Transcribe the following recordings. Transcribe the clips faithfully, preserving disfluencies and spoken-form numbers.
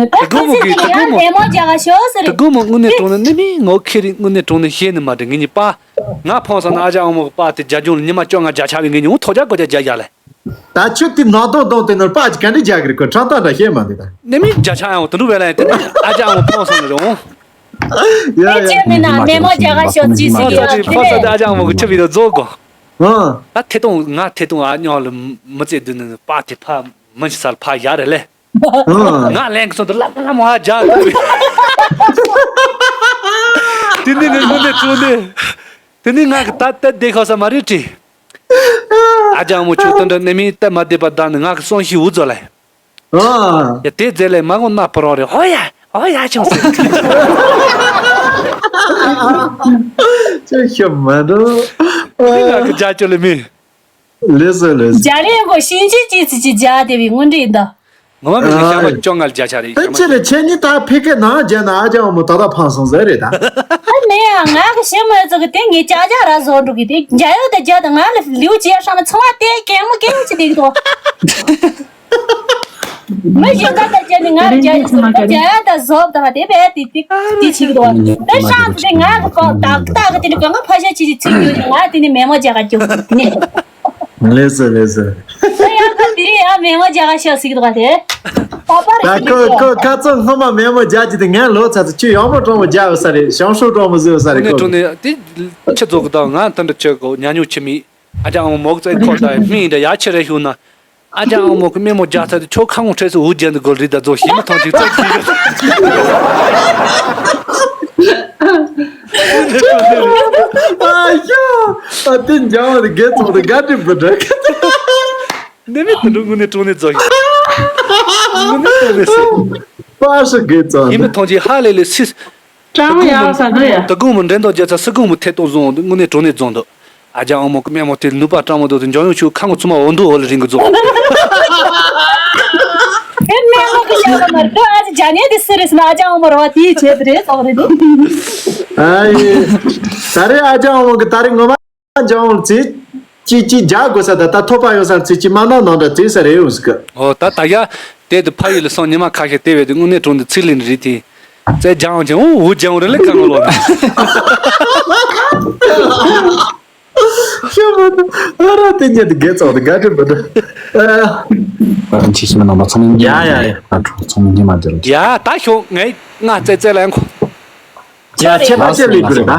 ད་དགོང་མོ་གི་ད་དགོང་མོ། མེ་མོ་རྒྱག་ག་ཤོག་ཟེར། ད་དགོང་མོ་དངོས་གནས་དྲང་གནས་ནི་མི་ངོ་ཁེ་རི་དངོས་གནས་དྲང་གནས་ཤེས་ནི་མ་རེད། ངེད་གཉིས་པ། ང་ཕོན་སོང་ན་ཨ་ཅག་ཨ་མོ་གི་པ་དེ་རྒྱ་ལྗོངས་ལ་ཉི་མ་བཅོ་ལྔ་བརྒྱ་ཆགས་པའི་ངེད་གཉིས་འུ་ཐོག་རྒྱག་གོ་རྒྱག་རྒྱག་རྒྱག་ལེ། ད་ཁྱོད་དེ་ནང་དོང་དོང་དེ་ནོར་པ་ཅི་ག་འདྲ་རྒྱག་གི་རེད། ཁོ་ཁྲང་ཏང་འདྲ་ཤེས་མ་འདུག་ད། ནི་མི་བརྒྱ་ཆ་ཡང་དུ་འགྲོ་བས་ལ་ཡང་དེ་ནི་ཨ་ཅག་ཨ་མོ་ཕོན་སོང་ནི་རེད་འོང་། ཨེ་ཅེ་མི་ན་མེ་མོ་རྒྱག་ག་ཤོག་ཅི་ཟེར་ཡོད་དེ་ཕོན་སོང་ནས། དེ་ཨ་ཅག་ཨ་མོ་གི་ཆུ་བི་དོ་རྫོགས་གོ། ད་ཐེ་ཏོང་ང་ཐེ་ཏོང་ཨ་ཉོག་ལ་མི་ཚེ་བདུན་ནི་པ་དེ་ཕ་མི་ཤི་ས་ལ་ཕ་ཡ་རེད་ལེ། ང་ལན་གི་ཚོ་འདི་ལབ་ལ་མོ་ཨ་རྒྱག་གི། དེ་ནི་ནི་ནི་ནི་ཚོ་ནི། དེ་ནི་ང་གི་ད་ལྟ་བསྡད་ཁ་ས་མ་རེད་དྲི། ཨ་ཅག་མོ་ཆུ་དོན་འདྲ་ནི་མི་ལྟ་མ་བསྡད་པ་བདག་ནི་ང་གི་སོང་ཤི་འུ་ཚོ་ལ། ཨ། ཡ་དེ་རྫས་ལས་མ་གོ་ན་པོ་རོ་རེ་ཧོ་ཡ་ཧོ་ཡ་ཆུང་སེ། ཅི་ཤི་མ་འགྲོ། ང་གི་རྒྱ་ཅོ་ལི་མི། ལེ་སོ་ལེ་སོ། རྒྱ་རེ་གོ་ཤིང་ཅི་ཅི་ཙི་ཅི་རྒྱ་དེ་བི་སྔོན་འདྲེ་ཡིན་ད། ངོ་མ་མི་ཞིག་ཞག་པ་བཅོ་ལྔ་རྒྱ་ཆ་རེད། ཨེ་ཅི་རེད་ཁྱེད་གཉིས་ད་ཕི་ཀའི་ནང་རྒྱ་ན་ཨ་ཅག་ཨ་མོ་ད་ད་ཕང་སོང་ཟེར་རེད་ད། ཨ་མེ་ཡ་ང་གི་ཞི་མོ་ཚོ་གི་དེ་ངའི་ཅག་ཅག་ར་བཟོ་འགྲོ་གི་དེ་རྒྱ་ཡོད་དེ་རྒྱ་དེ་ང་ལ་ལིའུ་ཅི་ཡ་ཧྲ་མ་ཚོང་བ་དེ་གད་མོ་གད་མོ་ཅི་དེ་གི་དོ། མི་གཞན་ད་ད་རྒྱ་ནི་ང་རྒྱ་ཡི་སོ་རྒྱ་ཡ་ད་བཟོ་ད་དེ་བས་དེ་དེ་དེ་ཆི་གི་དོ། དེ་ཧྲ་དེ་ང་གི་ཀོ་ད་ད་གི་དེ་ནི་གང་ག་ཕ་ཤ་ཅི་ཅི་ཚིག་ཡོད་ང་དེ་ནི་མེ་མོ་རྒྱ་ག་སྐྱོ་གི་དེ་ནི། ལེ་སོ་ལེ་སོ། ད་ཡང་ཁ་དེ་རིང་ཡང་མེ་མོ་རྒྱ་ག་ཤ་ཟིག་འདུག་ག་དེ། པ་པ་རེ་ད་ཟིག་ཁོ་འདུག་ཁོ་ཁ་ཚོ་སྔོན་མ་མེ་མོ་རྒྱ་གི་དེ་ངན་ལོ་ཚ་ཚ་ཁྱོད་ཡང་མོ་གྲོང་མོ་རྒྱ་བ་ས་རེད་ཞང་ཧྲུའུ་གྲོང་མོ་ཟེར་བ་ས་རེད་ཁོ་ནས་གྲོང་ནས་དེ་ཁྱི་ཚོ་གི་ད་ང་ད་འདྲ་ཁྱི་གོ་ཉ་ཉུ་ཁྱི་མི་ཨ་ཅག་ཨ་མོ་མོག་ཚོའི་ཁོ་ད་མི་ཡིན་ད་ཡ་ཁྱི་རེ་ཤུ་ན། ཨ་ཅག་ཨ་མོ་གི་མེ་མོ་རྒྱ་ཚ་དེ་ཁྱོད་ཁ་ངོ་ཁྲེས་སུ་འུ་རྒྱན་དུ་གོ་རི་ད་ཚོ་ཞི་མི་ཐང་ཅིག་ཚ་ཁྱི་གི། ཨ་ཡ། ཨ་དེ་འཇང་བ་དེ་རྒྱལ་ཚོགས་དེ་དགའ་དྲི་བུ་འདྲ། ནི་མི་དུ་འགྲོ་དངོས་གནས་དྲང་གནས་རྫོགས་ཡིན། དངོས་གནས་དྲང་གནས་སུ། པ་ཧྲི་དགེ་ཙང་། ཡིན་མི་ཐོང་ཅིག་ཧ་ལས་ལས་སིས། ཀྲང་ཡང་ས་འདི་ཡ། ད་གུང་མོ་འདྲེན་དོ་རྒྱ་ཚ་སི་གུང་མོ་ཐེ་གཏོགས་བཟུང་འོང་དུ་དངོས་གནས་དྲང་གནས་རྫོགས་འདུག་ཨ་ཅག་ཨ་མོ་གི་སྨན་མོ་དེ་ནུས་པ་སྤྲང་མོ་དོ་དུ་འཇོག་ཡོང་ཆུ་ཁ་ངོ་ཚུ་མ་འོ་འདུ་འོ་ལ་རིང་གི་རྫོགས། ཨེ་སྨན་མོ་གི་ཞག་མར་དོ་ཨ་ཅག་ཇ་ཉེ་དེ་སི་རེ་སི་ན་ཨ་ཅག་ཨ་མོ་ར་བ་དེའི་ཆེད་དུ་རེད་ཙང་རེད་འདུག་ཨ་ཡེ། ད་རེས་ཨ་ཅག་ཨ་མོ་གི་ད་རེས་ངོ་མ། ལྗང་ལ་ཚེ་གཅིག་གཅིག་རྒྱག་དགོས་ས་ད་ལྟ་ཐོབ་པ་ཡོད་སར་ཚེ་གཅིག་མ་ན་ནང་འདྲ་ཚེ་ས་རེ་ཡོད་ཟིག་ཨོ་ད་ད་ཡ། དེ་དུ་ཕ་ཡུལ་ལ་སོང་ཉི་མ་ཁ་ཤས་དེ་བས་དུ་དངོས་གནས་དྲང་དུ་ཚིག་ལེན་རེད་དེ། ཚེ་ལྗང་ལྗང་འུ་འུ་ལྗང་རེ་ལེ་ཁ་ངོ་ལོ། ཤ་མ་ན་ཨ་ར་དེ་ཉེ་དུ་དགེ་ཚོགས་དུ་དགའ་དྲི་བུ་དུ། བཀའ་དྲིན་ཆེ་ཞིག་མ་ནང་པ་ཚང་མ་ཡ་ཡ་ཡ། ཚང་མ་ཉི་མ་དེ་རུ། ཡ་ད་ཤོག་ངས་ང་ཙེ་ཙེ་ལ་ཡང་ཁོ། ཡ་ཁྱེད་ཕ་ཁྱེད་ལས་དགོས་རེད་ད།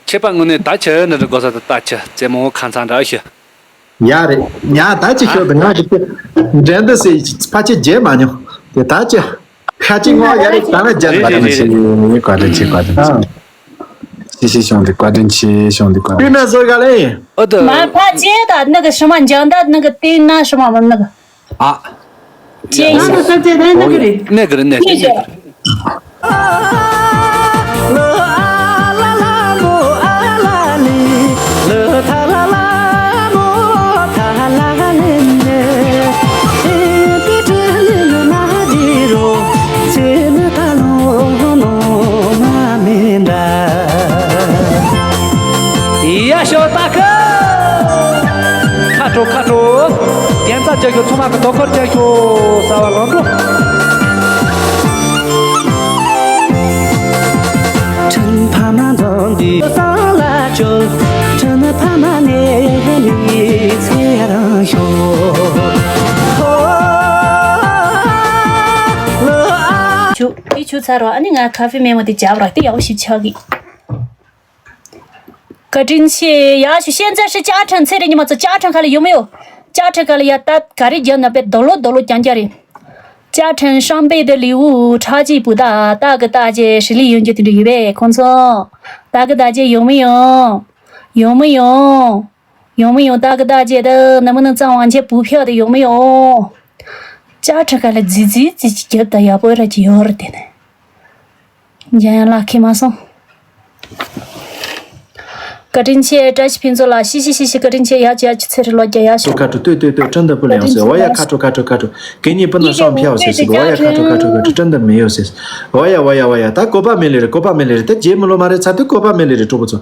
ཁྱེད་པ་དངོས་གནས་ད་ཁྱེད་འདི་འདྲ་དགོས་ས་ད་ད་ཁྱེད་རྩེད་མོ་ཁ་ཚང་འདྲ་ཞུ། ཡ་རེད་ཡ་ད་ཅི་ཤོད་དུ་ང་གི་འགྲན་འདི་སེ་ཕ་ཁྱེད་རྗེས་མ་མྱོང་དེ་ད་ཅི་ཁ་ཅི་ངོ་ཡ་རེད་ད་ན་རྒྱ་རེད་རེད་རེད་རེད། བཀའ་དྲིན་ཆེ་བཀའ་དྲིན་ཆེ། ཤི་ཤི་བྱུང་དེ་བཀའ་དྲིན་ཆེ་བྱུང་དེ་བཀའ་དྲིན་ཆེ། ཨོ་ད། མ་ཕ་ཅེ་ད་ནི་གི་ཧྲི་མ་འཇང་ད་ནི་གི་ཏེ་ན་ཧྲི་མ་མ་ནི་གི་ཨ། ཅེ་ཡིན་ང་ཚོ་ས་ཆ་ནས་ནི་གི་རེད། ནས་གི་རེད་ནས་གི་རེད། ཡ་ཤོ་ཏ་ཁ། ཁ་དྲོ་ཁ་དྲོ། རྒྱན་རྩ་རྒྱག་ཤོ་ཚང་མ་གི་དོ་ཁུར་རྒྱག་ཤོ་ས་བ་ལོང་འགྲོ། ཁྲིན་ཕ་མ་འཛོམས་འདི་སང་ལ་བཅོལ། ཁྲིན་ཕ་མ་ནས་མི་ཚེ་རང་ཤོ། ཆུ་དེ་ཆུ་ཚར་བ་ཨ་ནི་ང་ཁ་ཧྥེ་མེད་མོ་དེ་བྱ་བ་ར་དེ་ཡག་པོ་ཞིག་ཆགས་གི། བཀའ་དྲིན་ཆེ། ཡ་ཞུ་ཤེས་ཚད་ཧྲི་ཅ་ཁྲན་ཚེ་རིང་ཉི་མ་ཚོ་ཅ་ཁྲན་ཁ་ལ་ཡོད་མི་ཡོད། ཅ་ཁྲན་ཁ་ལ་ཡ་ཏ་ག་རེ་རྒྱབ་ན་པའི་རྡོ་ལོ་རྡོ་ལོ་རྐྱང་རྐྱང་རེད། ཅ་ཁྲན་ཧྲང་པེ་དེ་ལི་འུ་ཁྲག་གཅིག་པུ་ཏ་ཏ་གི་ཏ་ཅེ་ཧྲི་ལི་ཡོན་གྱི་དེ་འདྲ་ཡོད་པས་ཁོང་ཚོ། ཏ་གི་ཏ་ཅེ་ཡོང་མི་ཡོང་། ཡོང་མི་ཡོང་། ཡོང་མི་ཡོང་ཏ་གི་ཏ་ཅེ་ད་ནམ་ནམ་གཙང་བང་ཆེ་བུ་ཕྱོགས་དེ་ཡོང་མི་ཡོང་། ཅ་ཁྲན་ཁ་ལ་ཛི་ཛི་ཛི་ཅི་རྒྱབ་ད་ཡག་པོ་ར་ཅི་ཡོད་རེད་དེ་ནས། འཇམ་དབྱངས་ལགས་ཁྱེད་མ་སོང་། བཀའ་དྲིན་ཆེ། བཀྲ་ཤིས་ཕུན་ཚོགས་ལགས། ཤི་ཤི་ཤི་ཤི། བཀའ་དྲིན་ཆེ། ཡ་ཅི་ཡ་ཅི་ཚེ་རི་ལོ་རྒྱ་ཡ་ཤོ། ཁ་ཁྲོ་ཏོས་ཏོས་ཏོས་ཁྲ་འདབ་བུ་ལ་ཡང་ཟེར་བ་ཡ། ཁ་ཁྲོ་ཁ་ཁྲོ་ཁ་ཁྲོ་གད་སྙིགས་སྤུ་ན་སྲང་ཕྱེ་བ་ཟེར་ཟེར་བ་ཡ། ཁ་ཁྲོ་ཁ་ཁྲོ་ཁ་ཁྲོ་ཁྲ་འདབ་མི་ཡོད་ཟེར་བ་ཡ། བ་ཡ་བ་ཡ་བ་ཡ། ད་བཀོད་པ་མེད་ལེ་རེད། བཀོད་པ་མེད་ལེ་རེད། ད་རྗེས་མི་ལོ་མ་རེད་ཚ་དུས་བཀོད་པ་མེད་ལེ་རེད་གྲོགས་པོ་ཚོ།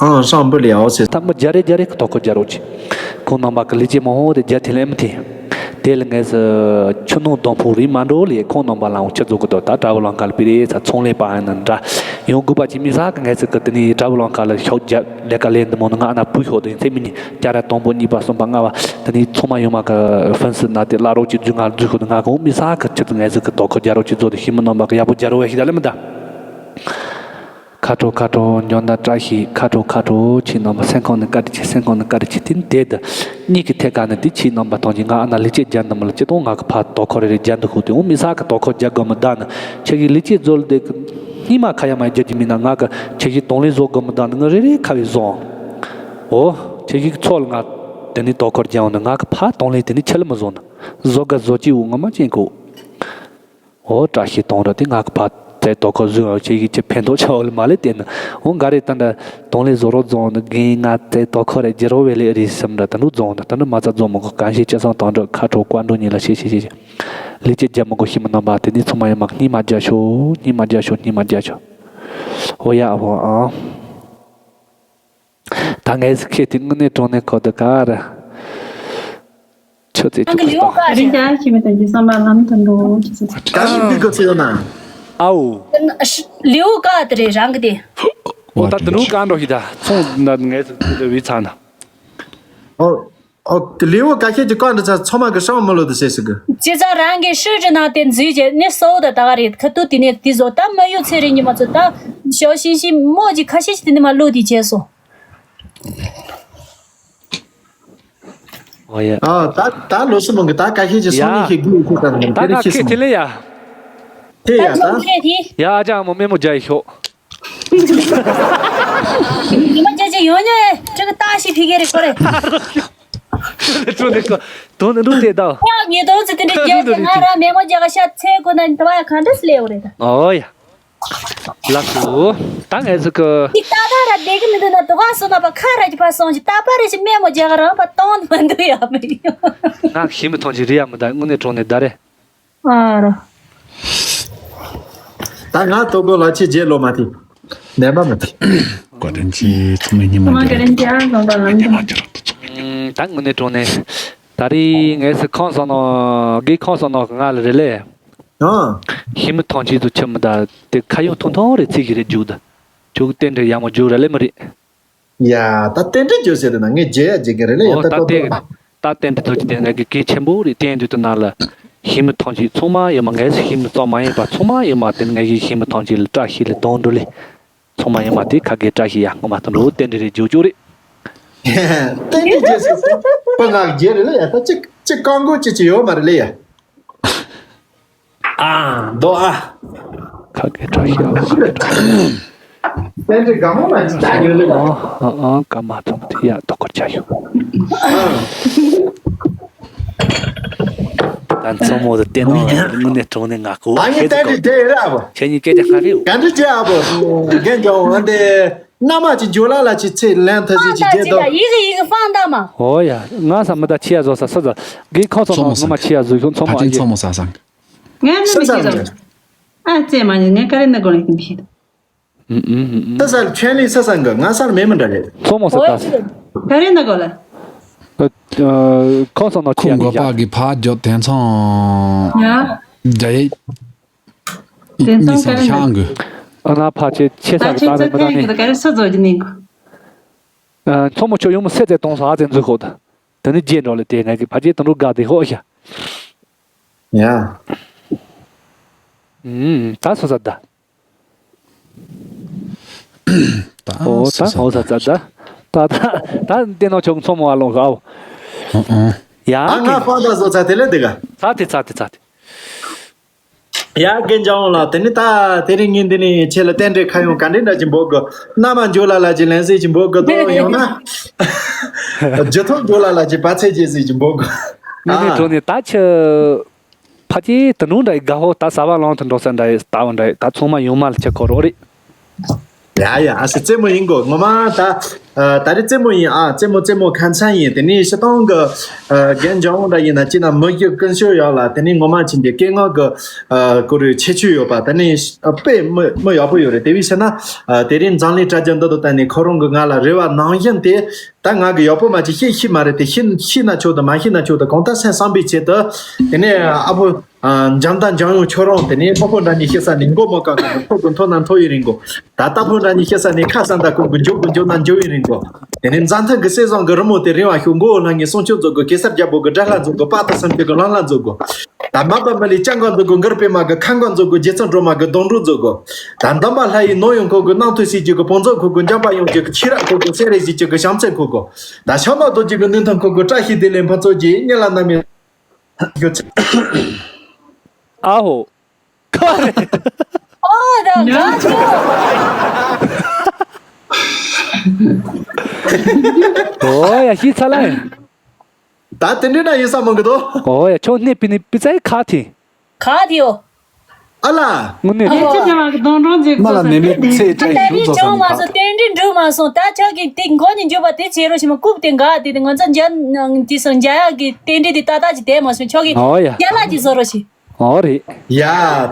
ཨང་སྲང་འབུ་ལེ་ཡའོ་ཟེར། ད་མི་རྒྱ་རེ་རྒྱ་རེ་གི་ཐོག་ཁོ་རྒྱ་རོགས་ཆེ། ཁོང་རྣམ་པ་གི་ལི་ཅེ་མ་ཧོ་དེ་རྒྱ་ཐེ་ལེ་མི་ཐེ། དེ་ལ་ངས་ཆུ་ནང་སྡོང་ཕུག་རིགས་མ་འགྲོ་ལས་ཁོང་རྣམ་པ་ལའང་ཆུ་རྫོགས་ཀྱི་འདུག་ད་དྲ་བ་ལང་ཁ་ལ་པི་རེ་ཚ་ཚོང་ལས་པ་ཡིན་ན་འདྲ་ཡོང་དགོས་པ་ཅིག་མི་ས་གི་ངས་ཚིག་གི་དེ་ནས་དྲ་བ་ལང་ཁ་ལ་ཤོག་རྒྱ་ལས་ཀ་ལས་འདི་མོ་ནི་ང་ན་བུ་ཤོག་དེ་ཚེ་མི་ནི་བྱ་ར་དང་པོ་གཉིས་པ་གསུམ་པ་ལྔ་བ་དེ་ནས་ཚང་མ་ཡོང་མ་གི་ཧྥན་སི་ན་དེ་བླ་རོགས་ཀྱི་རྫུན་ང་རྫུན་ཤོག་དེ་ང་གོང་མི་ས་གི་ཆུ་ཚོད་ངས་ཚིག་གི་དོ་ཁོ་རྒྱ་རོགས་ཀྱི་རྫོགས་དེ་ཤི་མི་རྣམ་པ་གི་ཡག་པོ་རྒྱ་རོགས་ཡ་ཤི་ད་ལེ་མི་ད། ཁ་དྲོ་ཁ་དྲོ་འཇོན་ད་བཀྲ་ཤིས་ཁ་དྲོ་ཁ་དྲོ་ཁྱེད་རྣམ་པ་སེམས་ཁོང་ནས་བཀའ་དྲིན་ཆེ་སེམས་ཁོང་ནས་བཀའ་དྲིན་ཆེ་དེ་འདྲ་དེ་གཉིས་ཀྱི་ཐད་ཀ་ནས་དེ་ཁྱེད་རྣམ་པ་ཐོང་གི་ང་ཨ་ན་ལི་ཅེ་རྒྱ་འདི་མ་ལ་ཅེ་ཏོང་ང་གི་ཕ་དོ་ཁོ་རེ་རེ་རྒྱ་འདི་ཁུག་དེ་འོ་མི་ས་གི་དོ་ཁོ་རྒྱ་དགོ་མི་ད་ནི་ཁྱེད་ཀྱི་ལི་ཅེ་རྫོལ་དེ་གི་སྙིང་མ་ཁ་ཡ་མ་རྒྱ་གི་མི་ན་ང་གི་ཁྱེད་ཀྱི་དོང་ལི་བཟོ་དགོ་མི་ད་ནི་ང་རེ་རེ་ཁ་བའི་བཟོ་འོ་ཁྱེད་ཀྱི་ཚོ་ལ་ང་དེ་ནི་དོ་ཁོ་རྒྱ་འོང་ནི་ང་གི་ཕ་དོང་ལི་དེ་ནི་ཁྱེད་ལ་མི་བཟོ་ནི་བཟོ་དགའ་བཟོ་ཅི་འོ་ངོ་མ་ཅན་ཁུག་འོ་བཀྲ་ཤིས་གཏོང་ར་དེ་ང་གི་ཕ་ཙེ་དོ་ཁོ་བཟོས་འོ་ཁྱེད་ཀྱི་ཅི་ཕན་ཐོགས་ཆེ་བ་ལ་མ་ལས་བལྟས་ན་འོ་འགའ་རེ་ད་འདྲ་དོང་ལས་བཟོ་རོགས་རྫོང་ནི་རྒན་ང་ཙེ་དོ་ཁོ་རེ་རྒྱལ་རོགས་བེ་ལེ་རེད་བསམ་འདྲ་ད་འདུག་རྫོང་ད་ད་འདྲ་མ་རྩ་རྫོང་མི་གོ་གང་ཤེས་ཅི་སང་དང་འདྲ་ཁ་དྲོ་བཀའ་འགྲོ་ཉིད་ལ་ཤེས་ཤེས་ཤེས་ཤེས་ལས་ཅི་རྒྱ་མི་གོ་ཤི་མི་རྣམ་པ་དེ་ནི་ཚང་མ་ཡོད་མ་སྙིང་མ་རྒྱ་ཤོག་སྙིང་མ་རྒྱ་ཤོག་སྙིང་མ་རྒྱ་ཤོག་འོ་ཡ་འོ་ཨང་། ད་ངས་ཁྱེད་དེ་དངོས་གནས་དྲང་གནས་ཁོ་ད་ག་ར། ཆུ་ཚོད་རང་གི་ལེའུ་བཀག་རེད། རིག་བྱ་ཞེས་པའི་དོན་གྱི་བསམ་པ་ལམ་དུ་འགྲོ་ཞེས་སོ། ད་ཞིག་འདི་ག་ཚོད་ཡོད་ན། ཨའོ། ལེའུ་བཀག་དེ་རེད་རང་གི་དེ། འོ་ད་དུ་རུ་གང་འགྲོ་ཞིག་ད་ཚོང་ན་ངས་བི་ཚ་ན། ཨོ། ཨོ། ལེའུ་བཀག་ཁྱེད་ཀྱི་བཀག་འདི་ཚ་ཚང་མ་གི་ཧྲང་མི་ལོ་དུ་ཟེར་ཟིག་གི། ཅི་ཙང་རང་གི་ཧྲུའུ་ཅི་ནང་དེ་འཛུལ་རྗེས་ནི་གསོ་བོ་ད་ད་ག་རེད་ཁ་ཐུག་དེ་ནས་དེ་བཟོ་ད་མ་ཡུ་ཚེ་རིང་ཉི་མ་ཚོ་ད་ཞོ་ཤིང་ཤིང་མོ་ཅིག་ཁ་ཤས་ཤིག་དེ་ནས་མ་བླུག་དེ་བྱས་སོ། ཨོ་ཡ། ཨ་ད་ད་ལོ་སི་མོང་གི་ད་ཀ་ཤས་ཀྱི་སོང་ནི་ཤིག་དགོས་ཤིག་ད་ད་དེ་ན་རིག་ཤི་ཁེ་སོང་ཐི་ལེ་ཡ། ཐི་ད་ཡ་ད། ཚོང་ཁེ་ཐི། ཡ་ཨ་ཅག་མོ་མེ་མོ་རྒྱ་ཡི་ཤོག་ཉི་མ་རྒྱ་ཅིག་ཡོང་ཉོ་ཡ་ཅིག་ལྟ་ཞིག་ཕི་གེ་རེ་ཁོ་རེ། ཏུ་ནི་ཀོ་ཏུ་ནི་རུ་ཏེ་ད། ཡ་ཉེ་དོ་ཚི་ཏི་ནི་རྒྱ་ཅིག་ང་ར་མེ་མོ་རྒྱ་ག་ཤ་ཚེ་ཁོ་ན་ཏ་བ་ཡ་ག་འདྲ་སི་ལེ་འོ་རེ་ད། ཨོ་ཡ། ལགས་སོ། ད་ངས་ཟིག་གི་ཏིག་ཏག་ཏག་ར་བསྡད་གི་མི་འདུག་ན་དུ་ག་སོ་ན་པ་ཁ་ར་ཅི་ཕ་སོང་ཅི་ཏག་པ་རེ་ཅི་མེ་མོ་རྒྱ་ག་རང་པ་གཏོང་མི་འདུག་ཡ་མི་ཡོང་། ང་ཤི་མི་ཐོང་ཅི་རི་ཡ་མི་ད་དངོས་གནས་གྲོང་ནས་ད་རེ། ཨ་ར། ད་ང་ལྟོ་གོ་ལ་ཆེ་རྗེས་ལོ་མ་ཐི། ནས་མ་མི་ཐི། བཀའ་དྲིན་ཆེ་ཚང་མས་སྙིང་མ་ཚང་མ་འཇོག་བཀའ་དྲིན་ཆེ་ཨ་ཚང་མ་ལམ་དུ། ད་དངོས་གནས་གྲོང་ནས་ད་རེ་ངས་སི་ཁང་སོང་ནོ་གི་ཁང་སོང་ནོ་ང་ལ་རེ་ལེ། ཨ། ཤི་མི་ཐང་ཆེན་དུ་ཁྱིམ་མི་དང་དེ་ཁ་ཡོང་ཐུང་ཐུང་རེ་ཚིག་གི་རེ་རྒྱུག་ད། ཁྱོད་ཀྱི་རྟེན་འབྲེལ་ཡག་མོ་རྒྱུག་ར་ལེ་མི་རེད། ཡ་ད་རྟེན་འབྲེལ་རྒྱུག་ཟེར་ན་ངས་རྒྱལ་ཡ་རྒྱལ་གི་རེད་ལེ་ཡ། ཨོ་ད་ད་ལྟོ་རྟེན་ད་རྟེན་འབྲེལ་ཐུག་ཅི་དེ་ངས་གི་གལ་ཆེན་པོ་རེད། རྟེན་འབྲེལ་དུ་ན་ལ་ཤི་མི་ཐང་ཆེན་ཚང་མ་ཡོད་མ་ངས་ཤི་མི་ཚང་མ་ཡིན་པ་ཚང་མ་ཡོད་མ་དེ་ངས་གི་ཤི་མི་ཐང་ཆེན་ལ་བཀྲ་ཤིས་ལ་གདོང་འགྲོ་ལེ། ཚང་མ་ཡོད་མ་དེ་ཁ་གི་བཀྲ་ཤིས་ཡ་ངོ་མ་དང་འགྲོ་རྟེན་འབྲེལ་རེ་རྒྱུག་རྒྱུག་རེད། རྟེན་འབྲེལ་རྒྱུག་ཟེར་ཁོ་ང་རྒྱལ་རེད་ལེ་ཡ། ད་ཅི་ཅི་རྐང་མགོ་ཅི་ཅི་ཡོད་མ་རེད་ལེ་ཡ། ཨ་མདོ་ཨ། ཁ་སྐད་གྲགས་ཤིག་ཨ་ཁ་སྐད་གྲགས། སེམས་ཀྱི་དགའ་མོ་མ་ཅི་ད་ཡོད་ལེ། ཨ་ཨ་ཨ་ཀ་མ་ཐོང་དེ་ཡ་དོ་ཁར་ཆ་ཡོད། ད་མཚོ་མོ་དུ་བལྟས་ནོ་དངོས་གནས་གྲོང་ནས་ང་ཀོ་ད་ངས་ཁྱེད་ད་ཀོ་རེ་དེ་ར་བ། ཁྱེད་གཉིས་སྐད་ཆ་ཁ་ཁེའུ། ག་འདྲ་བྱས་ཨ་བོ། རྒན་གྱོང་འོན་ཏེ་རྣམ་མ་ཅི་འཇོ་ལ་ལ་ཅི་ཚེ་ལན་ཐ་ཟི་ཅི་རྒྱས་དོ། ཡི་གེ་ཡི་གེ་ཧྥང་ད་མ། ཨོ་ཡ་ང་ས་མི་ད་ཆི་ཡ་བཟོ་ས་ས་ས་གི་ཁོ་ཚོ་མ་ངོ་མ་ཆི་ཡ་བཟོ་ཁྱོད་མཚོ་མོ་ཨ་ཡ། ང་ནི་མི་ཤེས་རོགས། ཨ་ཙེ་མ་ཉི་ངས་ཀ་རེ་ན་གོ་ལ་ཀིན་ཤེས། ཨུ་ཨུ་ཨུ་ཨུ། ས་ས་ཆོས་ལི་ས་ས་འགའ་ང་སར་མེད་མི་འདྲ་རེད། མཚོ་མོ་ས་ད་ས། ཀ་རེ་ན་གོ་ལ། ཁོ་ཚོ་ནོ་ཁོ་ཆེ་མགོ་པ་གི་གི་ཕ་རྒྱོབ་དེང་སང་ཡ། རྒྱ་ཡིག་དེང་སང་ཉི་ཀ་རེ་ཤང་གི། ཨ་ན་ཕ་ཆེ་ཆེ་ས་ད་གི་ཆེ་ད་ཚ་མི་ད་ཁན་གི་ནི། ད་ཀ་རེ་ས་ཛོ་ཇི་ནི་གོ། མཚོ་མོ་ཆོ་ཡོང་མོ་སེ་ཙེ་གཏོང་ས་ཨ་ཙེ་འཛུལ་ཁོ་ད། དེ་ནི་རྗེས་འགྲོ་ལ་དེ་ངས་གི་ཕ་ཆེ་དང་རུ་དགའ་དེ་ཧོ་ཤ། ཡ། ད་སོ་ས་ད། ད་ཨོ་ད་སོ་ས་ཨོ་ད་ད་ད་ད་ད་ད་འདི་ནོ་ཆུང་མཚོ་མོ་ཨ་ལོང་གའོ། ཨོ་ཨོ། ཡ་ཨ་ང་ཁོང་ད་སོ་ཚ་དེ་ལེ་དེ་ག་ཚ་དེ་ཚ་དེ་ཚ་དེ། ཡ་རྒན་ལྕམ་ལགས་དེ་ནི་ད་དེ་རིང་ངས་འདི་ནི་ཁྱེད་ལ་རྟེན་འབྲེལ་ཁ་ཡོང་ག་འདྲེ་འདྲ་ཅིག་འབོག་གི། མནའ་མ་འཇོ་ལ་ལ་ཅིག་ལན་གསལ་ཅིག་འབོག་གི་དོ་ཡོང་ན། རྒྱུ་ཐོག་འཇོ་ལ་ལ་ཅིག་བ་ཚེ་རྗེས་གཟིགས་ཅིག་འབོག་གི། ངས་ནི་གྲོ་ནི་ད་ཆ། ཕ་ཅེ་དུ་ནུ་འདྲ་ཡི་དགའ་ཧོ་ད་ས་བ་ལོང་དུ་འགྲོ་ས་འདྲ་ཡི་ལྟ་བ་འདྲ་ཡི་ད་ཚང་མ་ཡོང་མ་ལ་ཆ་ཁོ་རོ་རེད། ཡ་ཡ། ཨ་སི་རྩེད་མོ་ཡིན་གོ། ངོ་མ་ད་ཨ་ད་རེས་རྩེད་མོ་ཡིན། ཨ་རྩེད་མོ་རྩེད་མོ་ཁ་མཚན་ཡིན། དེ་ནས་སྤྱིར་བཏང་གི་ཨ་རྒན་འཇམ་དབྱངས་འདྲ་ཡིན་ན་ཅི་ན་མི་གི་ཀུན་སྤྱོད་ཡག་ལ། དེ་ནས་ངོ་མ་ཅི་འདི་སྐད་ངག་གི་ཨ་ཀུ་རེ་ཁྱད་ཆོས་ཡོད་པ། དེ་ནས་ཨ་དཔེ་མི་མི་ཡག་པོ་ཡོད་རེད། དེ་བས་ཕྱིན་ན་ཨ་དེ་རིང་འཛམ་གླིང་དྲ་རྒྱ་འདི་དང་བསྟན་ནས་ཁོ་རང་གི་ང་ལ་རེ་བ་ནང་བཞིན་དེ། ད་ང་གི་ཡག་པོ་མ་ཅིག་ཤེས་ཤེས་མ་རེད་དེ། ཤེས་ཤེས་ན་ཆོག་དང་མ་ཤེས་ན་ཆོག་དང་། གང་ལྟར་སེམས་བསམ་པའི་ཆེད་དུ། དེ་ནས་ཨ་ཕོ་ཨ་འཇམ་དང་འཇམ་ཡང་ཁྱོད་རང་དེ་ནས་ཕོ་ཕོ་འདྲ་གཉིས་ཤི་ས་ནས་མགོ་མ་བཀག་གི་ཐོག་གི་མཐོ་ན་མཐོ་ཡི་རིང་གོ། ད་རྟ་ཕོ་འདྲ་གཉིས་ཤི་ས་ནས་ཁ་ས་འདའ་ཁོང་གི་འཇོག་གི་འཇོག་ན་འཇོག་ཡི་རིང་གོ། དེ་ནས་འཛམ་ཐང་གི་སྲས་བཟང་གི་རི་མོ་དེ་རིང་བ་ཤོག་མགོ་བོ་ལྷང་ངེ་སྲུང་སྐྱོབ་མཛོད་གོ། གེ་སར་རྒྱལ་པོ་གི་དགྲ་ལྷ་མཛོད་གོ། པ་ཏི་སེམས་ཀྱི་གི་ལང་ལྷ་མཛོད་གོ། ད་མ་པ་མི་ལི་ལྕང་ག་མཛོད་གོ། མགུར་པའི་མ་གི་ཁ་མགོ་མཛོད་གོ། རྗེ་བཙུན་སྒྲོལ་མ་གི་སྡོང་གྲོགས་མཛོད་གོ། ད་འདམ་པ་ལྷ་ཡི་ནོར་ཡོང་ཁོ་གོ། རྣམ་ཐོས་སྲས་ཀྱི་གི་བོང་ཚོགས་ཁོ་གོ། འཇམ་པ་ཡོངས་ཀྱི་གི་ཕྱི་རབས་ཁོ་གོ། སེང་རེ་བཞི་ཀྱི་གི་བྱམས་བརྩེ་ཁོ་གོ། ད་ཤ་མ་རྡོ་རྗེ་གི་ནུས་མཐུ་ཁོ་གོ། བཀྲ་ཤིས་བདེ་ལེགས་ཕུན་ཚོགས་ཀྱི་སྙན་ལ་ན་མེ། ཨ་ཧོ། ཁ་རེད། ཨོ་ད་ང་ཚོ། ཨོ་ཡ་ཤི་ཚ་ལ། ད་དེ་འདྲ་ན་ཡིན་ས་མང་གི་དོ། ཨོ་ཡ་ཁྱོད་གནས་པི་ནི་པི་ཙའི་ཁ་ཐི། ག་དེའོ། ཨ་ལ། དངོས་གནས། ཨེ་ཅི་ཅང་གི་གདོང་གྲོང་ཅིག་མ་ལ་ནེ་མེ་ཚེ་ད་ཏན་ཏན་ཅང་མ་སོང་། ཏན་ཏན་འགྲུབ་མ་སོང་། ད་ཆ་གི་དེ་མགོ་ནས་འཇུག་པ་དེ་བྱེད་རོགས་ཞེས་མ་རྐུབ་དེ་འགག་དེ་དེ་ང་ཚོ་འཇའ་དེ་སོང་འཇའ་ཡག་གི་རྟེན་འབྲེལ་དེ་ཏག་ཏག་ཅིག་བསྡད་མ་སོང་། ཆོག་གི། ཨོ་ཡ། ཡ་ལ་ཅིག་བཟོ་རོགས་ཞེས། ཨོ་རེད། ཡ།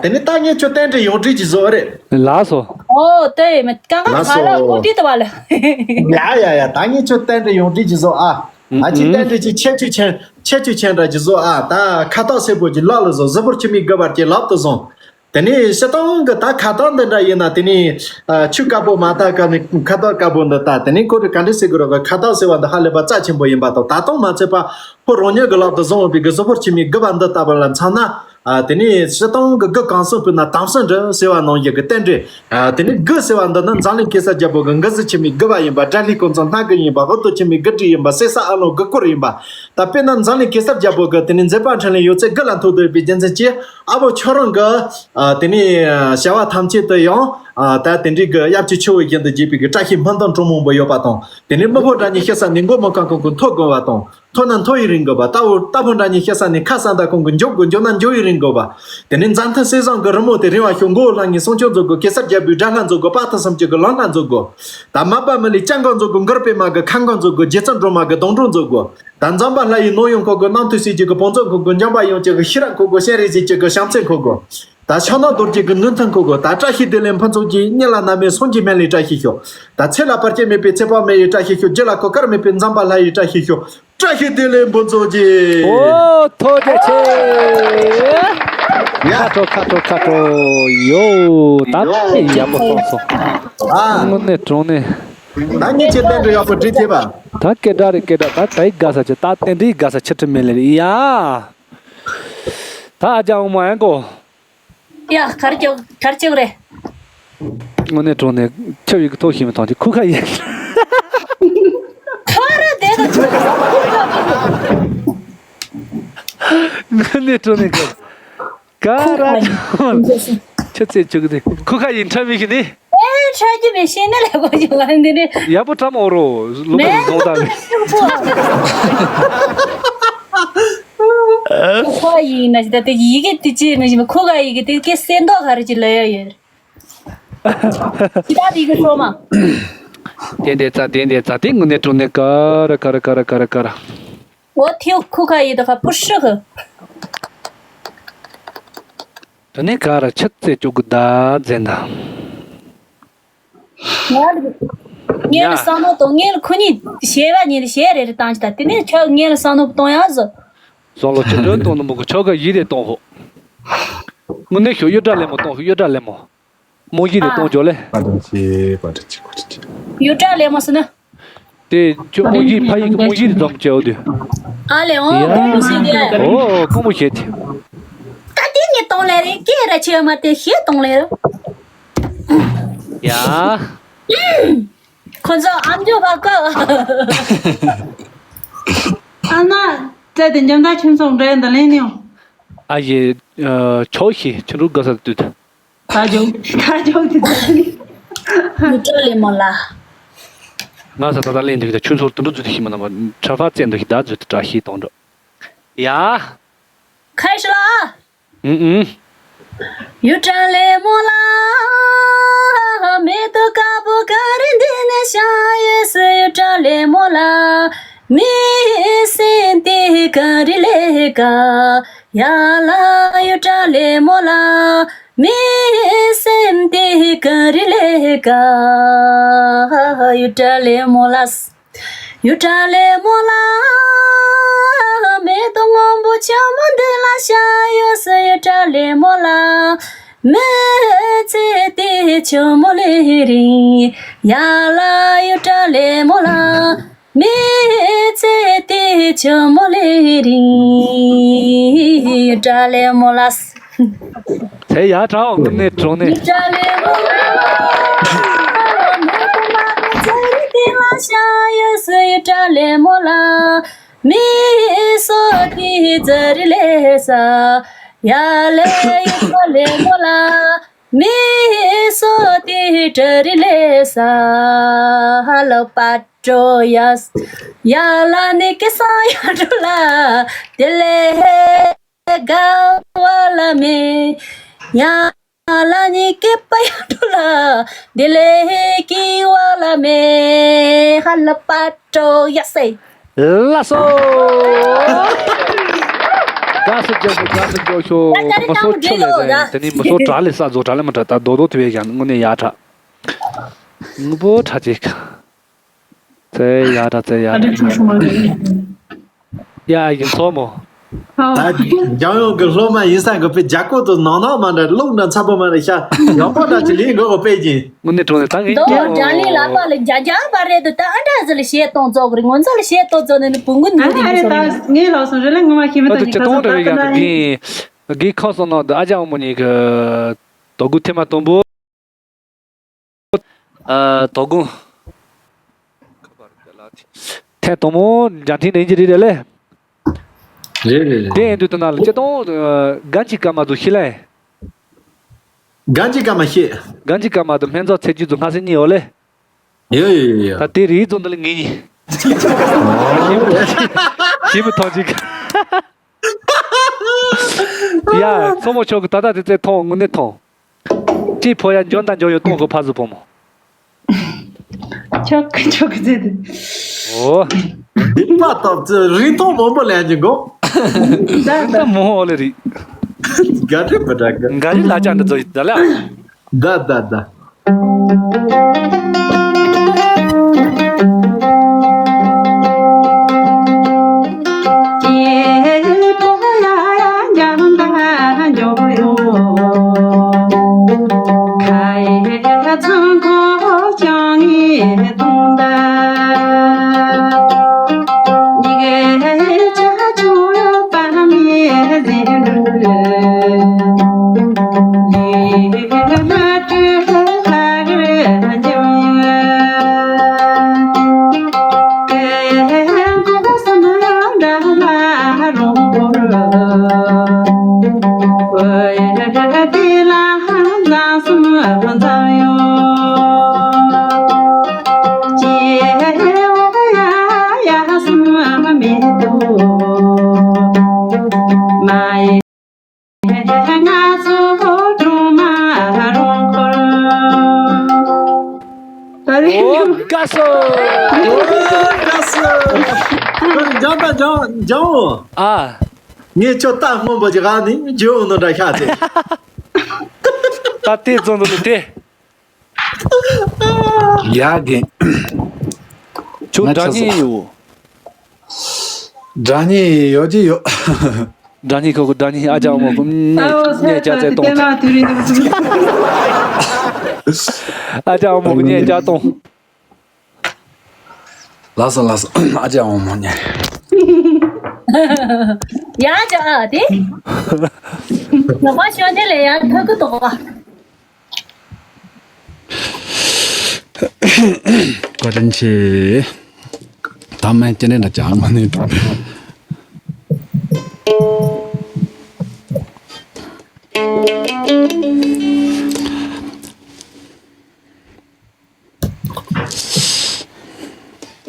དེ་ནི་ད་ངས་ཁྱོད་རྟེན་འབྲེལ་ཡོངས་འབྲེལ་ཅིག་བཟོ་རེད། ལགས་སོ། ཨོ་དེ་མི་གང་གང་ལགས་སོ། ག་ལ་གོ་དུས་དུ་བ་ལ། ཡ་ཡ་ཡ། ད་ངས་ཁྱོད་རྟེན་འབྲེལ་ཡོངས་འབྲེལ་ཅིག་བཟོ་ཨ། ཨ་ཅིག་ཨུ། རྟེན་འབྲེལ་ཅིག་ཁྱད་ཆོས་ཅན་ཁྱད་ཆོས་ཅན་འདྲ་ཅིག་བཟོ་ཨ། ད་ཁ་བཏགས་སེར་པོ་ཅིག་ལག་ལ་བཟོ། གཟུགས་པོར་ཁྱིམ་མི་དགུ་བར་གྱི་ལག་ཏུ་བཟུང་། དེ་ནས་སྤྱིར་བཏང་གི་ད་ཁ་བཏགས་འདི་འདྲ་ཡིན་ན། དེ་ནས་ཨ་ཆུ་དཀར་པོ་མ་བཏགས་ཀ་ནས་ཁ་བཏགས་དཀར་པོ་འདི་བཏགས། དེ་ནས་ཁོ་རེ་ག་འདྲ་ཟེར་དགོས་རོགས། ཁ་བཏགས་ཟེར་བ་འདི་ཧ་ལས་པ་རྩ་ཆེན་པོ་ཡིན་པ་དང་། ད་དུང་མ་ཚད་པ་ཁོ་རང་ཉིད་ཀྱི་ལག་ཏུ་བཟུང་བའི་གི་གཟུགས་པོར་ཁྱིམ་མི་དགུ་བ་འདི་ལྟ་བུ་ལ་མཚོན་ན། ཨ་དེ་ནས་སྤྱིར་བཏང་གི་དགུ་གང་གསུངས་པའི་ན་དམ་སྲི་འདྲི་ཟེར་བ་ནང་བཞིན་གི་རྟེན་འབྲེལ། ཨ་དེ་ནས་དགུ་ཟེར་བ་འདི་ནི་འཛམ་གླིང་གེ་སར་རྒྱལ་པོ་གི་མགུར་གཟི་ཁྱིམ་མི་དགུ་བ་ཡིན་པ། དགྲ་ལྷའི་སྐུ་མཚོན་སྣ་དགུ་ཡིན་པ། འོག་ཏུ་ཁྱིམ་མི་དགུ་སྒྲིལ་ཡིན་པ། བསད་ས་ཨ་ལོང་དགུ་སྐོར་ཡིན་པ། ད་དཔེར་ན་འཛམ་གླིང་གེ་སར་རྒྱལ་པོ་གི་དེ་ནས་མཛད་པ་འཕྲིན་ལས་ཡོད་ཚད་དགུ་ལ་ཐུག་བསྡད་པའི་རྒྱུ་མཚན་གྱིས། ཨ་བོ་ཁྱོད་རང་གི་ཨ་དེ་ནས་བྱ་བ་ཐམས་ཅད་དུ་ཡང་ཨ་ད་དེ་འདྲའི་གི་ཡབ་ཀྱི་ཆུ་བོ་བཞིན་དུ་རྒྱས་པའི་གི་བཀྲ་ཤིས་སྨོན་འདུན་གྲོང་མང་པོ་ཡོད་པ་དང་། དེ་ནས་མི་ཕོ་འདྲ་གཉིས་ཤི་ས་ནས་མགོ་མི་གང་གང་གི་མཐོ་དགོས་པ་དང་། མཐོ་ན་མཐོ་ཡི་རིང་དགོས་པ། རྟ་བོ་རྟ་ཕོ་འདྲ་གཉིས་ཤི་ས་ནས་ཁ་ས་འདའ་ཁོང་གི་མགྱོགས་དགོས། མགྱོགས་ན་མགྱོགས་ཡི་རིང་དགོས་པ། དེ་ནས་འཛམ་ཐང་སྲས་བཟང་གི་རི་མོ་དེ་རིང་བ་ཤོག་མགོ་བོ་ལྷང་ངེ་སྲུང་སྐྱོབ་མཛོད་དགོས། གེ་སར་རྒྱལ་པོའི་དགྲ་ལྷ་མཛོད་དགོས། དཔའ་རྟུལ་སེམས་ཅན་གྱི་ལང་ལྷ་མཛོད་དགོས། ད་མ་པ་མི་ལི་ལྕང་ག་མཛོད་དགོས། མགུར་པའི་མ་གི་ཁ་མགོ་མཛོད་དགོས། རྗེ་བཙུན་སྒྲོལ་མ་གི་སྡོང་གྲོགས་མཛོད་དགོས། ད་འཛམ་པ་ལྷ་ཡི་ནོར་ཡོང་ཁོ་དགོས། རྣམ་ཐོས་སྲས་ཀྱི་གི་བོང་ཚོགས་ཁོ་དགོས། འཇམ་པ་ཡོངས་ཀྱི་གི་ཤེས་རབ་ཁོ་དགོས། སྤྱན་རས་གཟིགས་ཀྱི་གི་བྱམས་བརྩེ་ཁོ་དགོས། ད་ཕྱག་ན་རྡོ་རྗེ་གི་ནུས་མཐུ་ཁོ་དགོས། ད་བཀྲ་ཤིས་བདེ་ལེགས་ཕུན་ཚོགས་ཀྱི་སྙན་ལ་ན་མེ་སོང་གི་སྨན་ལས་བཀྲ་ཤིས་ཤོག་ད་ཚེ་ལ་བར་ཆད་མེད་པའི་ཚེ་དཔག་མེད་ཡི་བཀྲ་ཤིས་ཤོག་རྒྱུ་ལ་གོ་སྐར་མེད་པའི་འཛམ་པ་ལྷ་ཡི་བཀྲ་ཤིས་ཤོག་བཀྲ་ཤིས་བདེ་ལེགས་ཕུན་ཚོགས་ཀྱི། ཨོ་ཐུགས་རྗེ་ཆེ། ཡ། ཁ་དྲོ་ཁ་དྲོ་ཁ་དྲོ། ཡོ། ད་དེ་ཡག་པོ་གསུངས་སོང་། ཨ། དངོས་གནས་དྲང་གནས། ད་ངས་ཁྱེད་བསྟན་འགྲོ་ཡག་པོ་བྲིས་ཐེབས་པ། ད་སྐད་གྲགས་རེད་སྐད་གྲགས། ད་དེའི་དགའ་ས་ཆེ། ད་དེ་འདྲའི་དགའ་ས་ཆེ་ཁྲི་མེད་ལེ་རེད་ཡ། ད་ཨ་ཅག་འོ་མ་ཡང་གོ། ཡ་གར་ཅོག་གར་ཅོག་རེད། དངོས་གནས་དྲང་གནས་ཁྱབ་ཡི་གི་ཐོག་ཤེས་མི་ཐོང་ཅིག་ཁུ་ཁ་ཡིན། ཁ་ར་དེ་དང་ཁྱོད་དངོས་གནས་དྲང་གནས་ག་ག་ར་ཁྱོད་ཚེ་ཆུ་གི་དེ་ཁུ་ཁ་ཡིན་ཁྲ་མི་ཤི་ནི། ཨེ་ཁྲ་རྒྱུ་མེད་ཤེས་ནི་ལས་གོ་ཅོག་ལ་འདི་ནི། ཡག་པོ་ཁྲ་མ་འོ་རོ་ལུག་ག་ལུག་གདོང་ད་མེད། ཁུ་ཁ་ཡིན་ན་ཞིག་ད་དེ་ཡི་གེ་དེ་ཅི་ནི་ཞིག་ཁུ་ཁ་ཡི་གེ་དེ་སྐད་གསན་མདོག་ག་རེ་ཅིག་ལ་ཡ་ཡོད། ཅི་ད་དེ་གི་སོ་མ། དེ་འདྲའི་རྩ་དེ་འདྲའི་རྩ་དེ་དངོས་གནས་དྲང་གནས་ཀ་ར་ཀ་ར་ཀ་ར་ཀ་ར་ཀ་ར། འོ་ཐེའུ་ཁུ་ཁ་ཡི་དོ་ཁ་པུ་ཧྲི་ཁ། དེ་ནས་ཀ་ར་ཆུ་རྩེ་བཅུག་གི་ད་ཛན་ད། ང་ལ་ངས་ལ་བསམ་བློ་གཏོང་། ངས་ལ་ཁོ་གཉིས་བཤད་པ་གཉིས་ལ་བཤད་རེ་རེ་བཏང་ཅི་ད། དེ་ནས་ཁྱོད་ངས་ལ་བསམ་བློ་གཏོང་ཡག་ཟོ། བསམ་བློ་ཆུ་དྲོན་གཏོང་ནི་མོ་གི་ཆོ་ག་ཡིད་དེ་གཏོང་ཧོ། དངོས་གནས་ཤོ་གཡུ་སྒྲ་ལེ་མོ་གཏོང་ཤོ་གཡུ་སྒྲ་ལེ་མོ། རྨོ་ཡིད་དེ་གཏོང་ཅོག་ལེ། པ་དང་ཆེ་པ་དང་ཆེ་པ་དང་ཆེ། གཡུ་སྒྲ་ལེ་མོ་ཟེར་ན། དེ་ཁྱོད་རྨོ་ཡིད་ཕ་ཡིག་གི་རྨོ་ཡིད་དེ་འཛོམས་ཅེའོ་དེ། ཨ་ལེ་ཨོ་ཡ། ཀོང་མོ་ཞིག་དེ། ཨོ་ཀོང་མོ་ཞིག་དེ། ད་དེ་ངས་གཏོང་ལེ་རེད། སྐད་ར་ཆེ་མ་དེ་ཞེས་གཏོང་ལེ་རེད། ཡ། ཁོ་ཚོ་ཨམ་ཅོག་བ་ཀ་ཨ་ན། བཙལ་ཏེ་འཇམ་ཐང་ཁྱིམ་ཚང་འདྲ་འདི་ལེན་ནིའོ། ཨ་ཡེ། ཆོག་ཤི་ཁྱོད་རུ་དགའ་ས་དུད། ད་ཇོག་ད་ཇོག་དེ་ད། མི་སྤྲོ་ལེ་མོ་ལ། ང་ས་ད་ད་ལེན་འདུག་ད་ཁྱོད་ཚོར་དུད་འགྲོ་ཚུད་དེ་ཤི་མ་ན་མ་ཁྲ་ཕ་བཙན་འདུག་ཤི་ད་ཚུད་དེ་བཀྲ་ཤིས་གཏོང་འགྲོ། ཡ། ཁ་ཤི་ལ། ཨུ་ཨུ། གཡུ་སྒྲ་ལེ་མོ་ལ། མེ་ཏོག་དཀར་པོ་ ཤ་ཡོད་སུ་ཡུ་ཏྲ་ལེ་མོ་ལ། མི་སེམས་དེ་ག་རི་ལེ་ག། ཡ་ལ་ཡུ་ཏྲ་ལེ་མོ་ལ། མི་སེམས་དེ་ག་རི་ལེ་ག། ཡུ་ཏྲ་ལེ་མོ་ལ། ཡུ་ཏྲ་ལེ་མོ་ལ། མེ་ཏོག་སྔོན་པོ་ཆུ་མོ་འདི་ལ་ཤ་ཡོད་སུ་ཡུ་ཏྲ་ལེ་མོ་ལ། མི་ཚེ་དེ་ཆུ་མོ་ལས་རིང་། ཡ་ལ་ཡུ་ཏྲ་ལེ་མོ་ལ། མི་ཚེ་དེ་ཆུ་མོ་ལས་རིང་། ཡུ་ཏྲ་ལེ་མོ་ལ། དེ་ཡག་དྲག་འོང་གི་ནས་གྲོང་ནས། ཡུ་ཏྲ་ལེ་མོ་ལ། མི་དུ་མ་གི་ཚེ་རིང་དེ་ལ་ཤ་ཡོད་སུ་ཡུ་ཏྲ་ལེ་མོ་ལ། མི་སོ་དེ་ཛ་རི་ལེ་ས། ཡ་ལེ་ཡུ་ཏྲ་ལེ་མོ་ལ། མི་སོ་དེ་ཏྲ་རི་ལེ་ས། ཧ་ལོ་པ་ཏྲོ་ཡ། ཡ་ལ་ནི་ཀི་ས་ཡ་ཏྲོ་ལ། དེ་ལེ་ག་བ་ལ་མེ། ཡ་ལ་ནི་ཀི་པ་ཡ་ཏྲོ་ལ། དེ་ལེ་ཀི་བ་ལ་མེ། ཧ་ལོ་པ་ཏྲོ་ཡ་སེ། ལགས་སོ། དགའ་སུ་འཇོག་ཤོག་དགའ་སུ་འཇོག་ཤོག་ད་ད་མ་སོ་ཆོ་ལས་ད་ཡིན། དེ་ནི་མ་སོ་དྲག་ལས་ས་རྫོགས་དྲག་ལས་མ་དྲག་ད་རྡོག་རྡོག་དེ་བས་ཀྱང་དངོས་གནས་ཡག་དྲག་ངུ་པོ་དྲག་ཅིག་ཚེ་ཡག་དྲག་ཚེ་ཡག་དྲག་ཡ་ཡིན་ཚོ་མོ། ད་འཇམ་དབྱངས་ཀྱི་སློབ་མ་ཡིན་ས་གི་པའི་རྒྱ་སྐོར་དུ་ནང་ནང་མ་འདྲ་ཀློག་འདྲ་འཚབ་པོ་མ་འདྲ་ཤ་ཡག་པོ་འདྲ་ཅིག་ལེན་དགོས་གོ་པས་ཀྱིན། དངོས་གནས་དྲང་གནས་ད་ངས་མདོ་ཀྱང་འཇའ་ལི་ལ་པ་ལ་རྒྱ་རྒྱ་བ་རེད་དུ་ད་ཨ་འདྲ་ཟི་ལ་བཤད་གཏོང་ཚོགས་རེད། ངོ་ཚ་ལ་བཤད་གཏོང་ཚོགས་ནས་ནི་བུ་ངུ་ནུ་རེད་མི་སོ་རེད། ངའི་ལགས་སོ་རེད་ལ་ངོ་མ་ཤེས་མི་ད་ཐུག་ཅི་ནི་ཁ་སང་གཏོང་འདྲ་བའི་ད་ཡང་ད་དགེ་དགེ་ཁོ་སོང་ནོ་ད་ཨ་ཅག་འོ་མོ་ཉིད་ཀྱི་དོ་དགུ་ཐེངས་མ་དང་པོ། ཨ་དོ་དགུ། ཐེངས་དང་པོ་འཇའ་འཕྲིན་ལེན་གྱི་རེད་རེད་ལེ། རེད་རེད་རེད། དེ་ཡིན་དུས་དེ་ན་ལ་ཅི་གཏོང་གན་གྱི་སྐར་མ་དུ་ཤི་ལེ། གན་གྱི་སྐར་མ་ཤི། གན་གྱི་སྐར་མ་དུ་སྨན་རྫོང་ཚེ་རྒྱུད་དུ་སྔ་སེ་གཉིས་ཡོད་ལེ། ཡོད་ཡོད་ཡོད་ཡོད། ད་དེ་རིགས་ཚོ་འདི་ལ་ངེས་ཉིན། ཞིམ་པོ་ཐོག་ཅིག་ཡ། མཚོ་མོ་མཆོག་གི་ད་ལྟ་དེ་ཚེ་མཐོང་དངོས་གནས་མཐོང་། ཅི་ཕོ་ཡ་འཇོན་དང་འཇོན་ཡོད་གཏོང་དགོས་ཕ་གཟུ་ཕོ་མོ། ཆོག་གི་ཆོག་གི་ཟེར་དུ། ཨོ། འདི་པ་ཏོག་ཙི་རིན་ཐང་མང་པོ་ལེན་གྱི་འགོ། ད་ད་མོ་ཨོ་ལེ་རི། ག་འདྲ་པ་འདྲ་གི། འགའ་རི་ལ་ཅང་འདྲ་ཚོ་ཡིན་ད་ལ། ད་ད་ད། ཨོ་དགའ་སོ། ཨོ་དགའ་སོ། ཨོ་འཇམ་པ་འཇམ་འཇམ་འོ། ཨ། ངས་ཁྱོད་རྟ་སྔོན་པོ་ཅིག་ག་ནི་འཇོན་འོ་ནོ་འདྲ་ཤ་ཚེ། ད་དེ་ཙོ་འདུག་ནི་དེ། ཡ་རྒན། ཁྱོད་ང་སྒྲ་ཆ་སྙན་ས་ཡོད། སྒྲ་སྙན་ཡོད་ཀྱི་ཡོད། སྒྲ་སྙན་ཁོ་གི་སྒྲ་སྙན་ཨ་ཅག་མོ་གི་སྙན་སྙན་ཅག་ཚད་གཏོང་། ཨ་ཅག་མོ་གི་སྙན་ཅག་གཏོང་། ལགས་སོ་ལགས་སོ་ཨ་ཅག་འོ་མོ་ཉེ། ཡ་ཅག་ཨ་དེ། ལོ་པ་ཤོ་ནེ་ལེ་ཡ་ཐོ་གུ་ཏོ་བ། བཀའ་དྲིན་ཆེ། ད་མན་ཅི་ནས་ན་ཅང་མ་ནས་ད།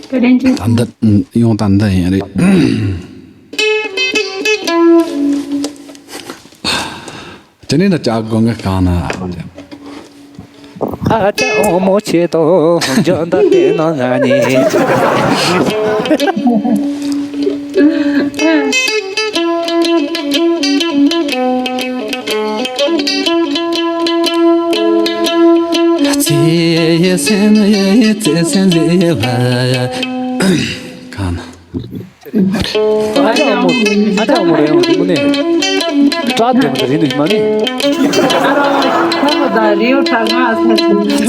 བཀའ་དྲིན་ཆེ། ད་འདི་ཡོང་ད་འདི་ཡིན་རེད། དེ་ནས་ན་ཅག་དགོས་ངེས་གང་ན། ཨ་ཅག་འོ་མོ་ཆེ་དང་འཇོན་ད་དེ་ན་ང་ནི། ཚེ་སེམས་ཡེ་ཚེ་སེམས་ཟེར་བ་ཡ། གང་ན། ཨ་ཅག་འོ་མོ། ཨ་ཅག་འོ་མོ་རེད་ཡོང་དུས་ནས། སྐྲ་དེ་མ་རེད་འདུག་མ་ནི། ཨ་རོ། ཁ་མ་ད་རིའུ་ཁྲ་ང་ཨ་ས་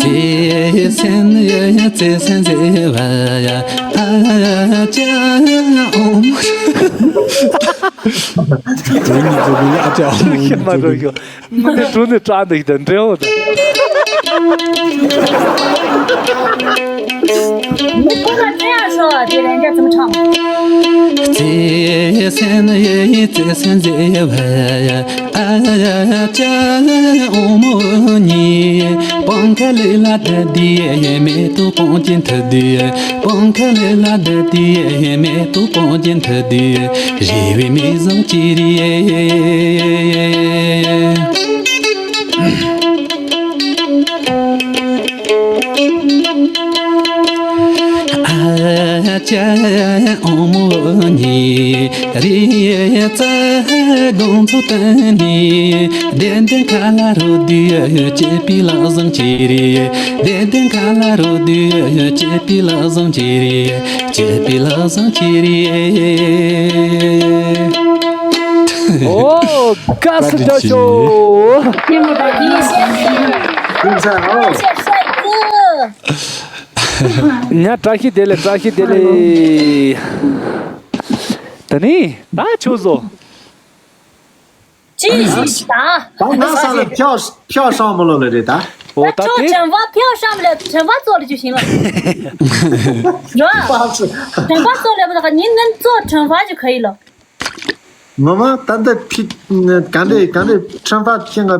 ཚེ་སེམས་ཡེ་ཚེ་སེམས་ཟེར་བ་ཡ། ཨ་ཅག་འོ་མོ། དེ་གཉིས་ཚོ་གི་ཨ་ཅག་འོ་མོ་གཉིས་ཚོ་གི། དངོས་གནས་དྲང་གནས་སྐྲག་འདུག་དང་འདྲ་བོ་དང་། མི་ཁོ་ན་བཙན་ཡང་ཤོར་བ་དེ་རེད་འདྲ་ཙམ་ཁྲམ། བཙན་སེམས་ཡེ་བཙན་སེམས་མཛེས་པ་ཨ་ཅག་འོ་མོ་ཉིད། སྤང་ཁ་ལས་ལ་དྲ་དེ་མེ་ཏོག་སྤང་གྱེན་ཐུ་དེ། སྤང་ཁ་ལས་ལ་དྲ་དེ་མེ་ཏོག་སྤང་གྱེན་ཐུ་དེ། རེ་བའི་མིག་བཟང་ཅི་རེད། ཨ་ཅག་འོ་མོ་ཉིད་རེད་ཙ་དགོང་ཚོ་བསྟན་ནས། བདེ་ལྡན་ཁ་ལ་རོ་དུས་སྐྱིད་པའི་ལག་བཟང་ཅི་རེད། བདེ་ལྡན་ཁ་ལ་རོ་དུས་སྐྱིད་པའི་ལག་བཟང་ཅི་རེད། སྐྱིད་པའི་ལག་བཟང་ཅི་རེད། ཨོ། བཀྲ་ཤིས་བདེ་ལེགས། ཉ་བཀྲ་ཤིས་བདེ་ལེགས། བཀྲ་ཤིས་བདེ་ལེགས། ད་ནི་ད་ཁྱོད་བཟོ། ཅི་ཞིག་ད། ད་ང་ས་ལ་ཕྱག་ཕྱག་སྲང་མོ་ལོ་ལ་རེད་ད། འོ་ད་ད་ཁྱོད་དེ། དྲན་པ་ཕྱག་སྲང་མོ་ལ་དྲན་པ་ཙོག་ལ་ཅི་ཞིག་ལ། རོ། དྲན་པ་ཙོག་ལ་བ་ད་ཉིན་ནན་ཙོག་དྲན་པ་ཅི་ག་ཡི་ལ། ངོ་མ་ད་ལྟ་ཕི་ག་འདྲས་ག་འདྲས་ཁྲིམས་ཕ་ཁྱེད་ང་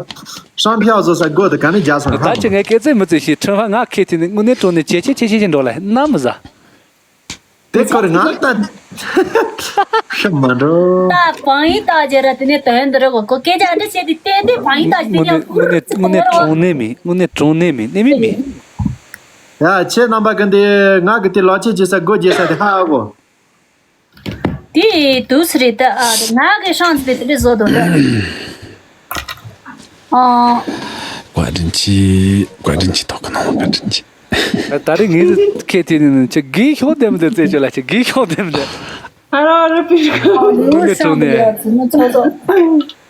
སྲང་ཕྱག་བཟོ་ས་སྒོ་དེ་ག་འདྲས་རྒྱག་སོང་ད་ཁ་ཅི་ངས་སྐད་ཆ་མི་བརྩི་ཞིག་ཁྲིམས་ཕ་ང་ཁེ་ཐི་ནི་དངོས་གནས་དྲང་གནས་ཇེ་ཆེ་ཇེ་ཆེ་ཇེ་འགྲོ་ལ་ན་མི་ཟ། དེ་སྐོར་ང་ལྟ་ཤི་མ་འགྲོ། ད་བང་ཡིན་ད་ཇེ་ར་དེ་ནས་དོན་འདི་ར་གོ་གོ་སྐད་ཆ་འདྲ་བཤད་དེ་བལྟས་དེ་བང་ཡིན་ད་ཇེ་དེ་དངོས་གནས་དངོས་གནས་དངོས་གནས་དྲང་གནས་མིན་དངོས་གནས་དྲང་གནས་མིན་གནས་མིན་མིན། ཡ་ཁྱེད་རྣམ་པ་གི་འདི་ང་གི་དེ་ལག་ཁྱེར་བྱེད་ས་སྒོ་བརྒྱབ་ས་དེ་ཧ་གོ། དེ་དུས་སུ་རེད་ད་ཨ་དེ་ང་གི་ཧྲང་ཚི་དེ་དེ་འདྲ་བཟོ་དོ་འདྲ། ཨ། བཀའ་དྲིན་ཆེ། བཀའ་དྲིན་ཆེ་ཐོག་གི་ནང་བཀའ་དྲིན་ཆེ། ད་རེས་ངས་ཁེ་ཐི་ནི་ཁྱེད་དགེ་ཤོག་ལྡེམ་དེ་རྩེ་ཆེ་ལ་ཁྱེད་དགེ་ཤོག་ལྡེམ་དེ། ཨ་ར་ར་པི་ར། དངོས་གནས་དྲང་གནས།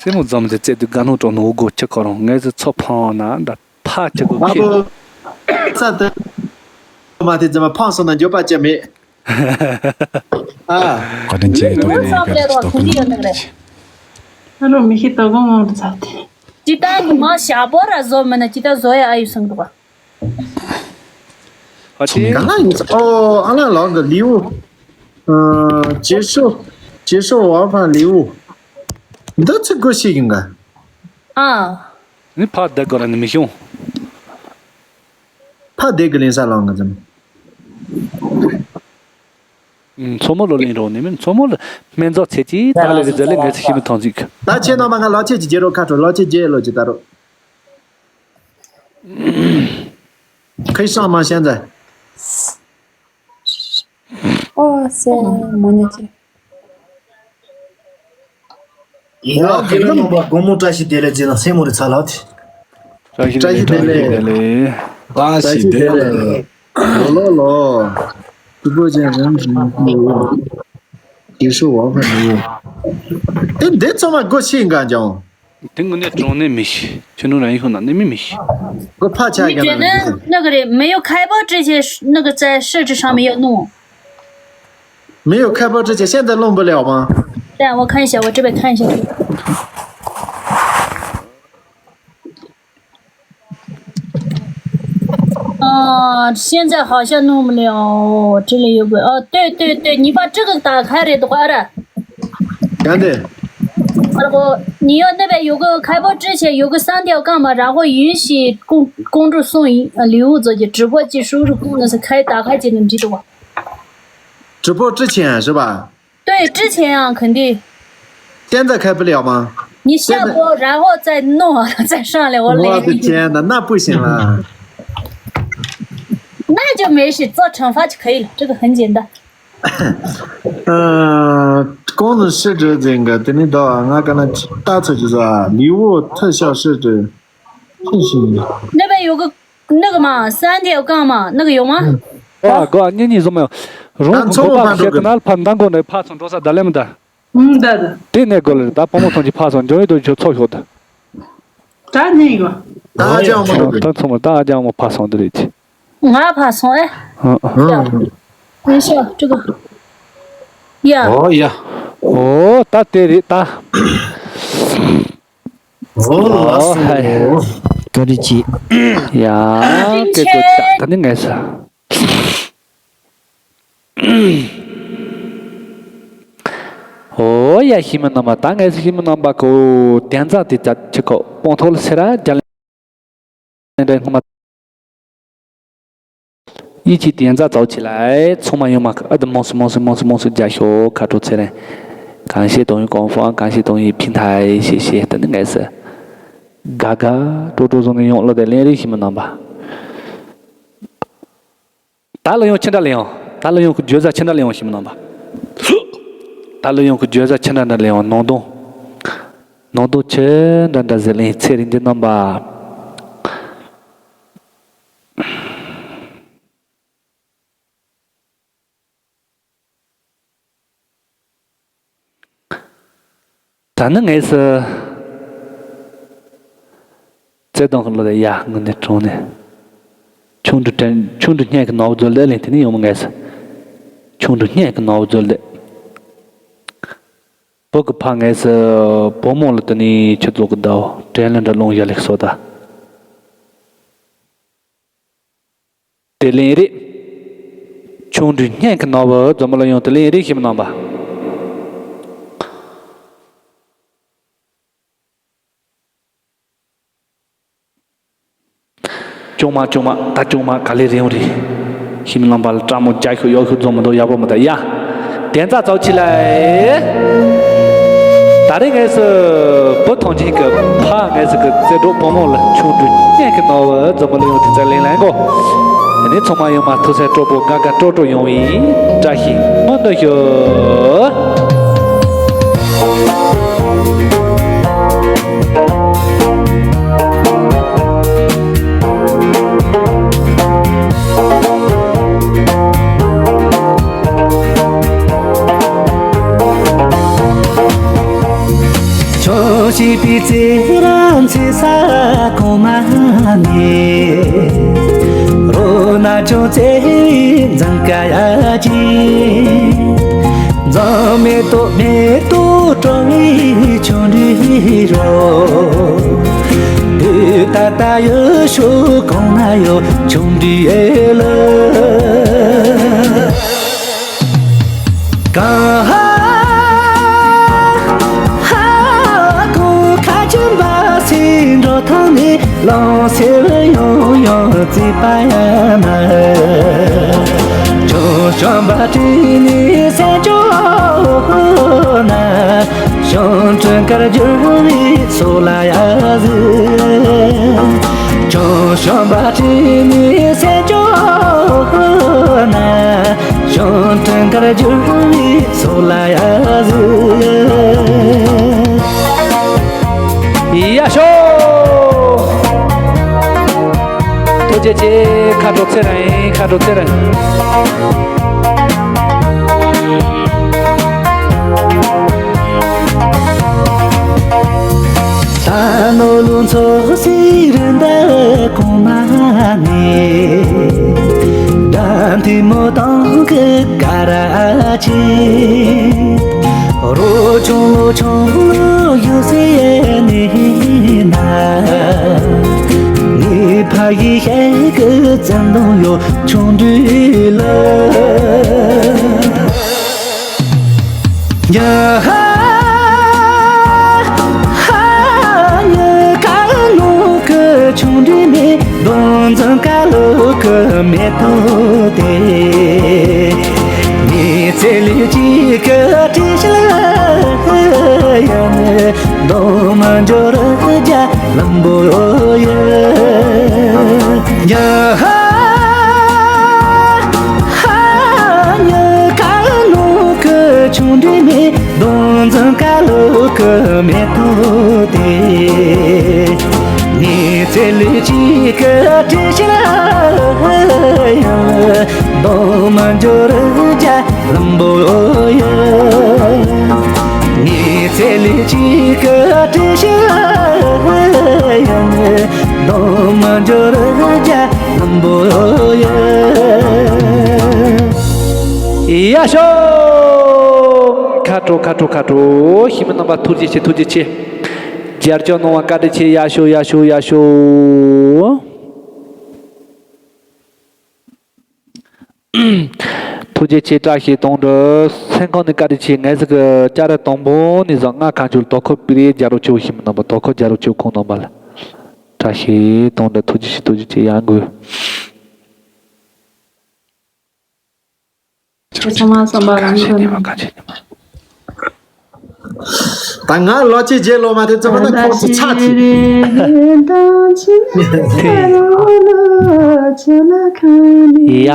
རྩེད་མོ་འཛོམས་དེ་རྩེད་དུས་དགའ་སྣང་དྲང་ནོ་འོ་སྒོ་ཁྱི་ཁོ་རང་ངས་ཚོ་ཚོ་ཕང་ན་འདྲ་ཕ་ཁྱི་གོ་ཨ་ཁྱེད། བོ། ས་དེ། མ་དེ་རྫི་མ་ཕང་སོང་ན་འགྱོད་པ་ཅི་མེད། ཨ། བཀའ་དྲིན་ཆེ་ཐོག་ནས་བཀའ་དྲིན་ཆེ་ཐོག་ནས་བཀའ་དྲིན་ཆེ། ཨ་རོ་མི་ཤི་ཏོ་གོ་ངོ་རུ་ཚ་དེ། ཅི་ད་ནི་མ་ཞྭ་པོ་ར་བཟོ་མི་ན་ཅི་ད་བཟོ་ཡ་ཨ་ཡུ་སང་འདུག་ག་ཨ་ཅི། ག་ལ་ཡིན་ཨོ་ཨ་ལ་ལོག་གི་ལིའུ། ཨ་ཅེ་ཤོ། ཅེ་ཤོ་ཝ་ཕ་ལིའུ། འདི་ཚིག་གོ་ཤེས་ཡིན་ག་ཨ། ནི་ཕ་ད་གོ་ར་ནི་མི་ཤོང་། ཕ་དེ་གི་ལེན་ས་ལོང་ང་ཙམ། མཚོ་མོ་ལོ་ལེན་རོགས་ནི་མིན་མཚོ་མོ་ལ་སྨན་རྫོགས་ཚེ་གཅིག་ད་ལེ་རི་ཛ་ལེ་ངལ་ཚེ་ཤི་མི་ཐང་ཅིག་ད་ཁྱེད་རྣམ་པ་ང་ལག་ཁྱེར་གྱི་རྒྱལ་རོགས་ཁ་དྲོ་ལག་ཁྱེར་རྒྱལ་ལོ་ཅི་ད་རོགས། ཁའི་སྲང་མ་ཤན་ཛ། ཨོ་སེ་མོ་ཉེ་ཅི། ཡ་དེ་ལ་ནོ་པ་དགོང་མོ་བཀྲ་ཤིས་བདེ་ལེགས་ཅེ་ན་སེ་མོ་རི་ཚ་ལགས་དེ། བཀྲ་ཤིས་བདེ་ལེགས། བཀྲ་ཤིས་བདེ་ལེགས། ལོ་ལོ་ལོ། སྐུ་པོ་ཅན་རང་གི་ཡེ་ཤུ་འོ་ཧྥ་ནི། དེ་འདི་ཚང་མ་སྒོ་ཕྱེ་འགའ་ཀྱང་། དེ་དངོས་གནས་དྲང་གནས་མི་ཤེས། ཁྱོད་ནོ་རང་ཡིན་ཤོག་ན་ནི་མི་མི་ཤེས། སྒོ་ཕ་ཆ་རྒྱ་ན་མི་ཤེས། 那个人没有开播之前，那个在设置上面要弄。 没有开播之前，现在弄不了吗？对，我看一下，我这边看一下。啊，现在好像弄不了。这里有个，哦，对对对，你把这个打开来的话，啊，干的。啊，我，你要那边有个开播之前有个三条杠嘛，然后允许公公众送一呃礼物，这就直播间输入功能是开，打开就能知道啊。直播之前是吧？ 对，之前啊，肯定。现在开不了吗？你下播，现在然后再弄，再上来，我累。我的天哪，那不行了。没事，做乘法就可以了，这个很简单。 ཨ། གོང་ནས་ཤི་འདྲེ་འཛིན་ག་དེ་ནི་ད་ང་ག་ན་ལྟ་ཚོད་ཀྱི་ཟ་ལི་བོ་ཐི་ཤ་ཤི་འདྲེ་ཤི་ཤི། 那边有个那个嘛，三点杠嘛，那个有吗？ ཨ་གོ་ཨ་གཉིས་གཉིས་བཟོ་མ་ཡོང་། རང་ད་མཚོ་མོ་གོ་པ་ཕར་འགྲོ་ཤེས་གི་ན་ཕར་མདང་གོང་ནས་ཕར་ཚང་འགྲོ་ས་ད་ལེ་མི་ད། ཨུམ་ད་ད། དེ་ནས་གོ་ལེ་ད་བུ་མོ་ཐོན་གྱི་ཕར་ཚང་འཇོན་ཡོད་དུ་ཆོ་ཚོ་ཤོག་ད། ད་ནི་གོ། ད་ཨ་ཅག་མོ་འགྲོ་གི། ད་ཚང་མ་ད་ཨ་ཅག་མོ་ཕར་སོང་དེ་རེད་ཅི། ང་ཕར་སོང་ཨེ། ཨ་ཨ། ཡ། ཡིན་ཤག་ཀྲི་ག་ཡ། ཨོ་ཡ། ཨོ་ད་དེ་རེད་ད། ཨོ་ལགས་སོ། ཧའི། བཀའ་དྲིན་ཆེ། ཡ། བཀའ་དྲིན་ཆེ། ད་ནི་ངས་ས། ཨོ་ཡ་ཤི་མི་རྣམ་པ་ད་ངས་ཤི་མི་རྣམ་པ་གོ་དན་རྩ་དེ་ད་ཆི་གོ་སྤོང་ཐོག་ལ་སེ་ར་རྒྱ་ལན་འདྲ་སྔོན་མ་ཡིད་ཆེས་དན་རྩ་ཚོགས་ཆེ་ལ་ཚང་མ་ཡོང་མ་ཨ་ད་མོང་སི་མོང་སི་མོང་སི་མོང་སི་རྒྱ་ཤོག་ཁ་དྲོ་ཚེ་རིང་གང་ཤེས་དོང་ཡིན་གོང་ཧྥང་གང་ཤེས་དོང་ཡིན་ཕིན་ཐའི་ཤེས་ཤེས་ད་ནི་ངས་སེ་ག་ག་དྲོ་དྲོ་བཟུང་ནས་ཡོང་ལོ་དེ་ལན་རེ་ཤི་མི་རྣམ་པ། ད་ལ་ཡང་ཅི་འདྲ་ལ་ཡང་། ད་ལ་ཡང་གི་བརྗོད་བྱ་ཅི་འདྲ་ལ་ཡང་ཞིག་མི་སྣང་བ། ད་ལ་ཡང་གི་བརྗོད་བྱ་ཅི་འདྲ་འདྲ་ལ་ཡང་ནང་དོན། ནང་དོན་ཅི་འདྲ་འདྲ་ཟེར་ལེན་ཚེ་རིང་འདི་རྣམ་པ། ད་ནི་ངས་སུ། བརྩེ་དང་ལོ་ལ་ཡ་ངུ་ནས་གྲོངས་ནས། ཆུང་དུ་དྲན་ཆུང་དུ་སྙན་གྱི་ནོར་བུ་མཛོད་ལས་ལེན་དེ་ནི་ཡོང་མི་ངས་སུ། ཆུང་དུ་སྙན་གྱི་ནོར་བུ་མཛོད་ལས། བུ་གི་ཕ་ངས་སུ། བུ་མོ་ལ་དེ་ནི་ཆུ་ཚོགས་ཀྱི་ཟླ་བོ་དྲན་ལ་འདྲ་ལོང་ཡ་ལེགས་སོ་ད། དེ་ལན་རེད། ཆུང་དུས་སྙན་གྱི་ནོར་བུ་འཛོམས་ལ་ཡོང་དེ་ལན་རེད་ཞིམ་རྣམ་པ། ཅུང་མ་ཅུང་མ་ད་ཅུང་མ་ག་ལེ་རེད་ཡོང་རེད། ཞིམ་རྣམ་པ་ལ་སྤྲ་མོ་རྒྱ་ཤོག་གཡོག་ཤོག་འཛོམས་མི་འདུག་ཡག་པོ་མི་འདུག་ཡ། དན་རྩ་ཚོགས་ཆེ་ལ། ད་རེས་ངས་སུ་བུ་ཐོན་ཆེན་གྱི་ཕ་ངས་སུ་གི་རྩེ་གྲོགས་བུ་མོ་ལ་ཆུང་དུས་སྙན་གྱི་ནོར་བུ་འཛོམས་པ་ལ་ཡོང་དུས་ཚེ་ལེན་ལེན་གོ། དེ་ནས་ཚང་མ་ཡོང་མ་ཐུགས་སེམས་སྤྲོ་པོ་དགའ་དགའ་སྤྲོ་སྤྲོ་ཡོང་བའི་བཀྲ་ཤིས་སྨོན་འདུན་ཞུ། ཆོས་བྱེད་པའི་ཚེ་རབས་ཚེ་ས་གོང་མ་ནས། རོ་ན་ཆུང་ཚེ་འཛིན་དཀའ་ཡ་ཅི། འཛམ་མེ་ཏོག་མེ་ཏོག་བཀྲ་བའི་ཆུང་དུས་རོ། དུས་ད་ལྟ་ཡོད་ཤོག་གང་ན་ཡོད་ཆུང་དུས་ཨེ་ལ། གང་ཧ་ཧ་གོ་ཁ་ཆེམས་པ་སེ་འགྲོ་ཐང་ནས་ལོང་སེ་ཡོང་ཡོང་རྩིས་པ་ཡ་མ། ཅོ་ཤོམ་པ་དྲིས་ནས་སེ་ཅོ་ན། ཤོང་དྲུང་དཀར་འགྱུར་བའི་སོ་ལ་ཡ་ཟི། ཅོ་ཤོམ་པ་དྲིས་ནས་སེ་ཅོ་ན། ཤོང་དྲུང་དཀར་འགྱུར་བའི་སོ་ལ་ཡ་ཟི། ཡ་ཤོ། ཐུགས་རྗེ་ཆེ། ཁ་དྲོ་ཚེ་རིང་། ཁ་དྲོ་ཚེ་རིང་། ད་ནོ་ལུ་ཚོ་སི་རི་འདའ་གོང་མ་ནས། ད་འཐུས་མོ་དང་གི་ཀ་ར་ཆེ། རོ་ཆུང་ལོ་ཆུང་ཡོད་སེ་ནི་ན། ངའི་ཕ་ཡི་ཤེས་ཀི་ཙམ་དུ་ཡོད་ཆུང་དུས་ལ། ཉ་ཧ་ཧ་ཉ་ཀ་ནོ་ཀི་ཆུང་དུས་ནས་དོན་འཛིན་ཀ་ལོ་ཀི་མེ་ཏོ་དེ། ངའི་ཚེ་ལུས་གཅིག་གི་བྲིས་ཤིང་ཡང་ནི་འདོམ་མ་འབྱོར་རྒྱ་ལམ་པོ་ཡོད། ཉ་ཧ་ མེ་ཏོག་དེ། ངའི་ཚེ་ལུས་གཅིག་གི་དྲི་ཞིམ་ཡང་། འདོད་མ་འབྱོར་རྒྱ་ལམ་པོ་ཡིན། ངའི་ཚེ་ལུས་གཅིག་གི་དྲི་ཞིམ་ཡང་། འདོད་མ་འབྱོར་རྒྱ་ལམ་པོ་ཡིན། ཡ་ཤོ། ཁ་དྲོ་ཁ་དྲོ་ཁ་དྲོ། ཤི་མི་རྣམ་པ་ཐུགས་རྗེ་ཆེ། ཐུགས་རྗེ་ཆེ། རྒྱབ་སྐྱོར་གནང་བ་བཀའ་དྲིན་ཆེ། ཡ་ཤོ་ཡ་ཤོ་ཡ་ཤོ། ཐུགས་རྗེ་ཆེ། བཀྲ་ཤིས་དོན་གྲུབ། སེམས་ཁོང་ནས་བཀའ་དྲིན་ཆེ། ངས་ཟིག་གི་ཅ་ར་དང་པོ་ནས་བཟུང་ང་ཁ་མཆུ་དོ་ཁུར་པི་རེ་རྒྱ་རོ་ཆེ་བོ་ཤི་མི་རྣམ་པ་དོ་ཁུར་རྒྱ་རོ་ཆེ་བོ་ཁོང་རྣམ་པ་ལ། བཀྲ་ཤིས་དོན་གྲུབ། ཐུགས་རྗེ་ཆེ། ཐུགས་རྗེ་ཆེ། ཡང་དགོས། ཁྱེད་ཚང་མ་བསམ་པ་རང་གི་ཁྱེད་ཚང་མ་གང་བྱེད་ཉི་མ། ད་ང་ལོ་གཅིག་རྗེས་ལོ་མ་དེ་ཚོ་མ་ད་ཁོང་ཚོ་ཚ་ཐི། ཡ།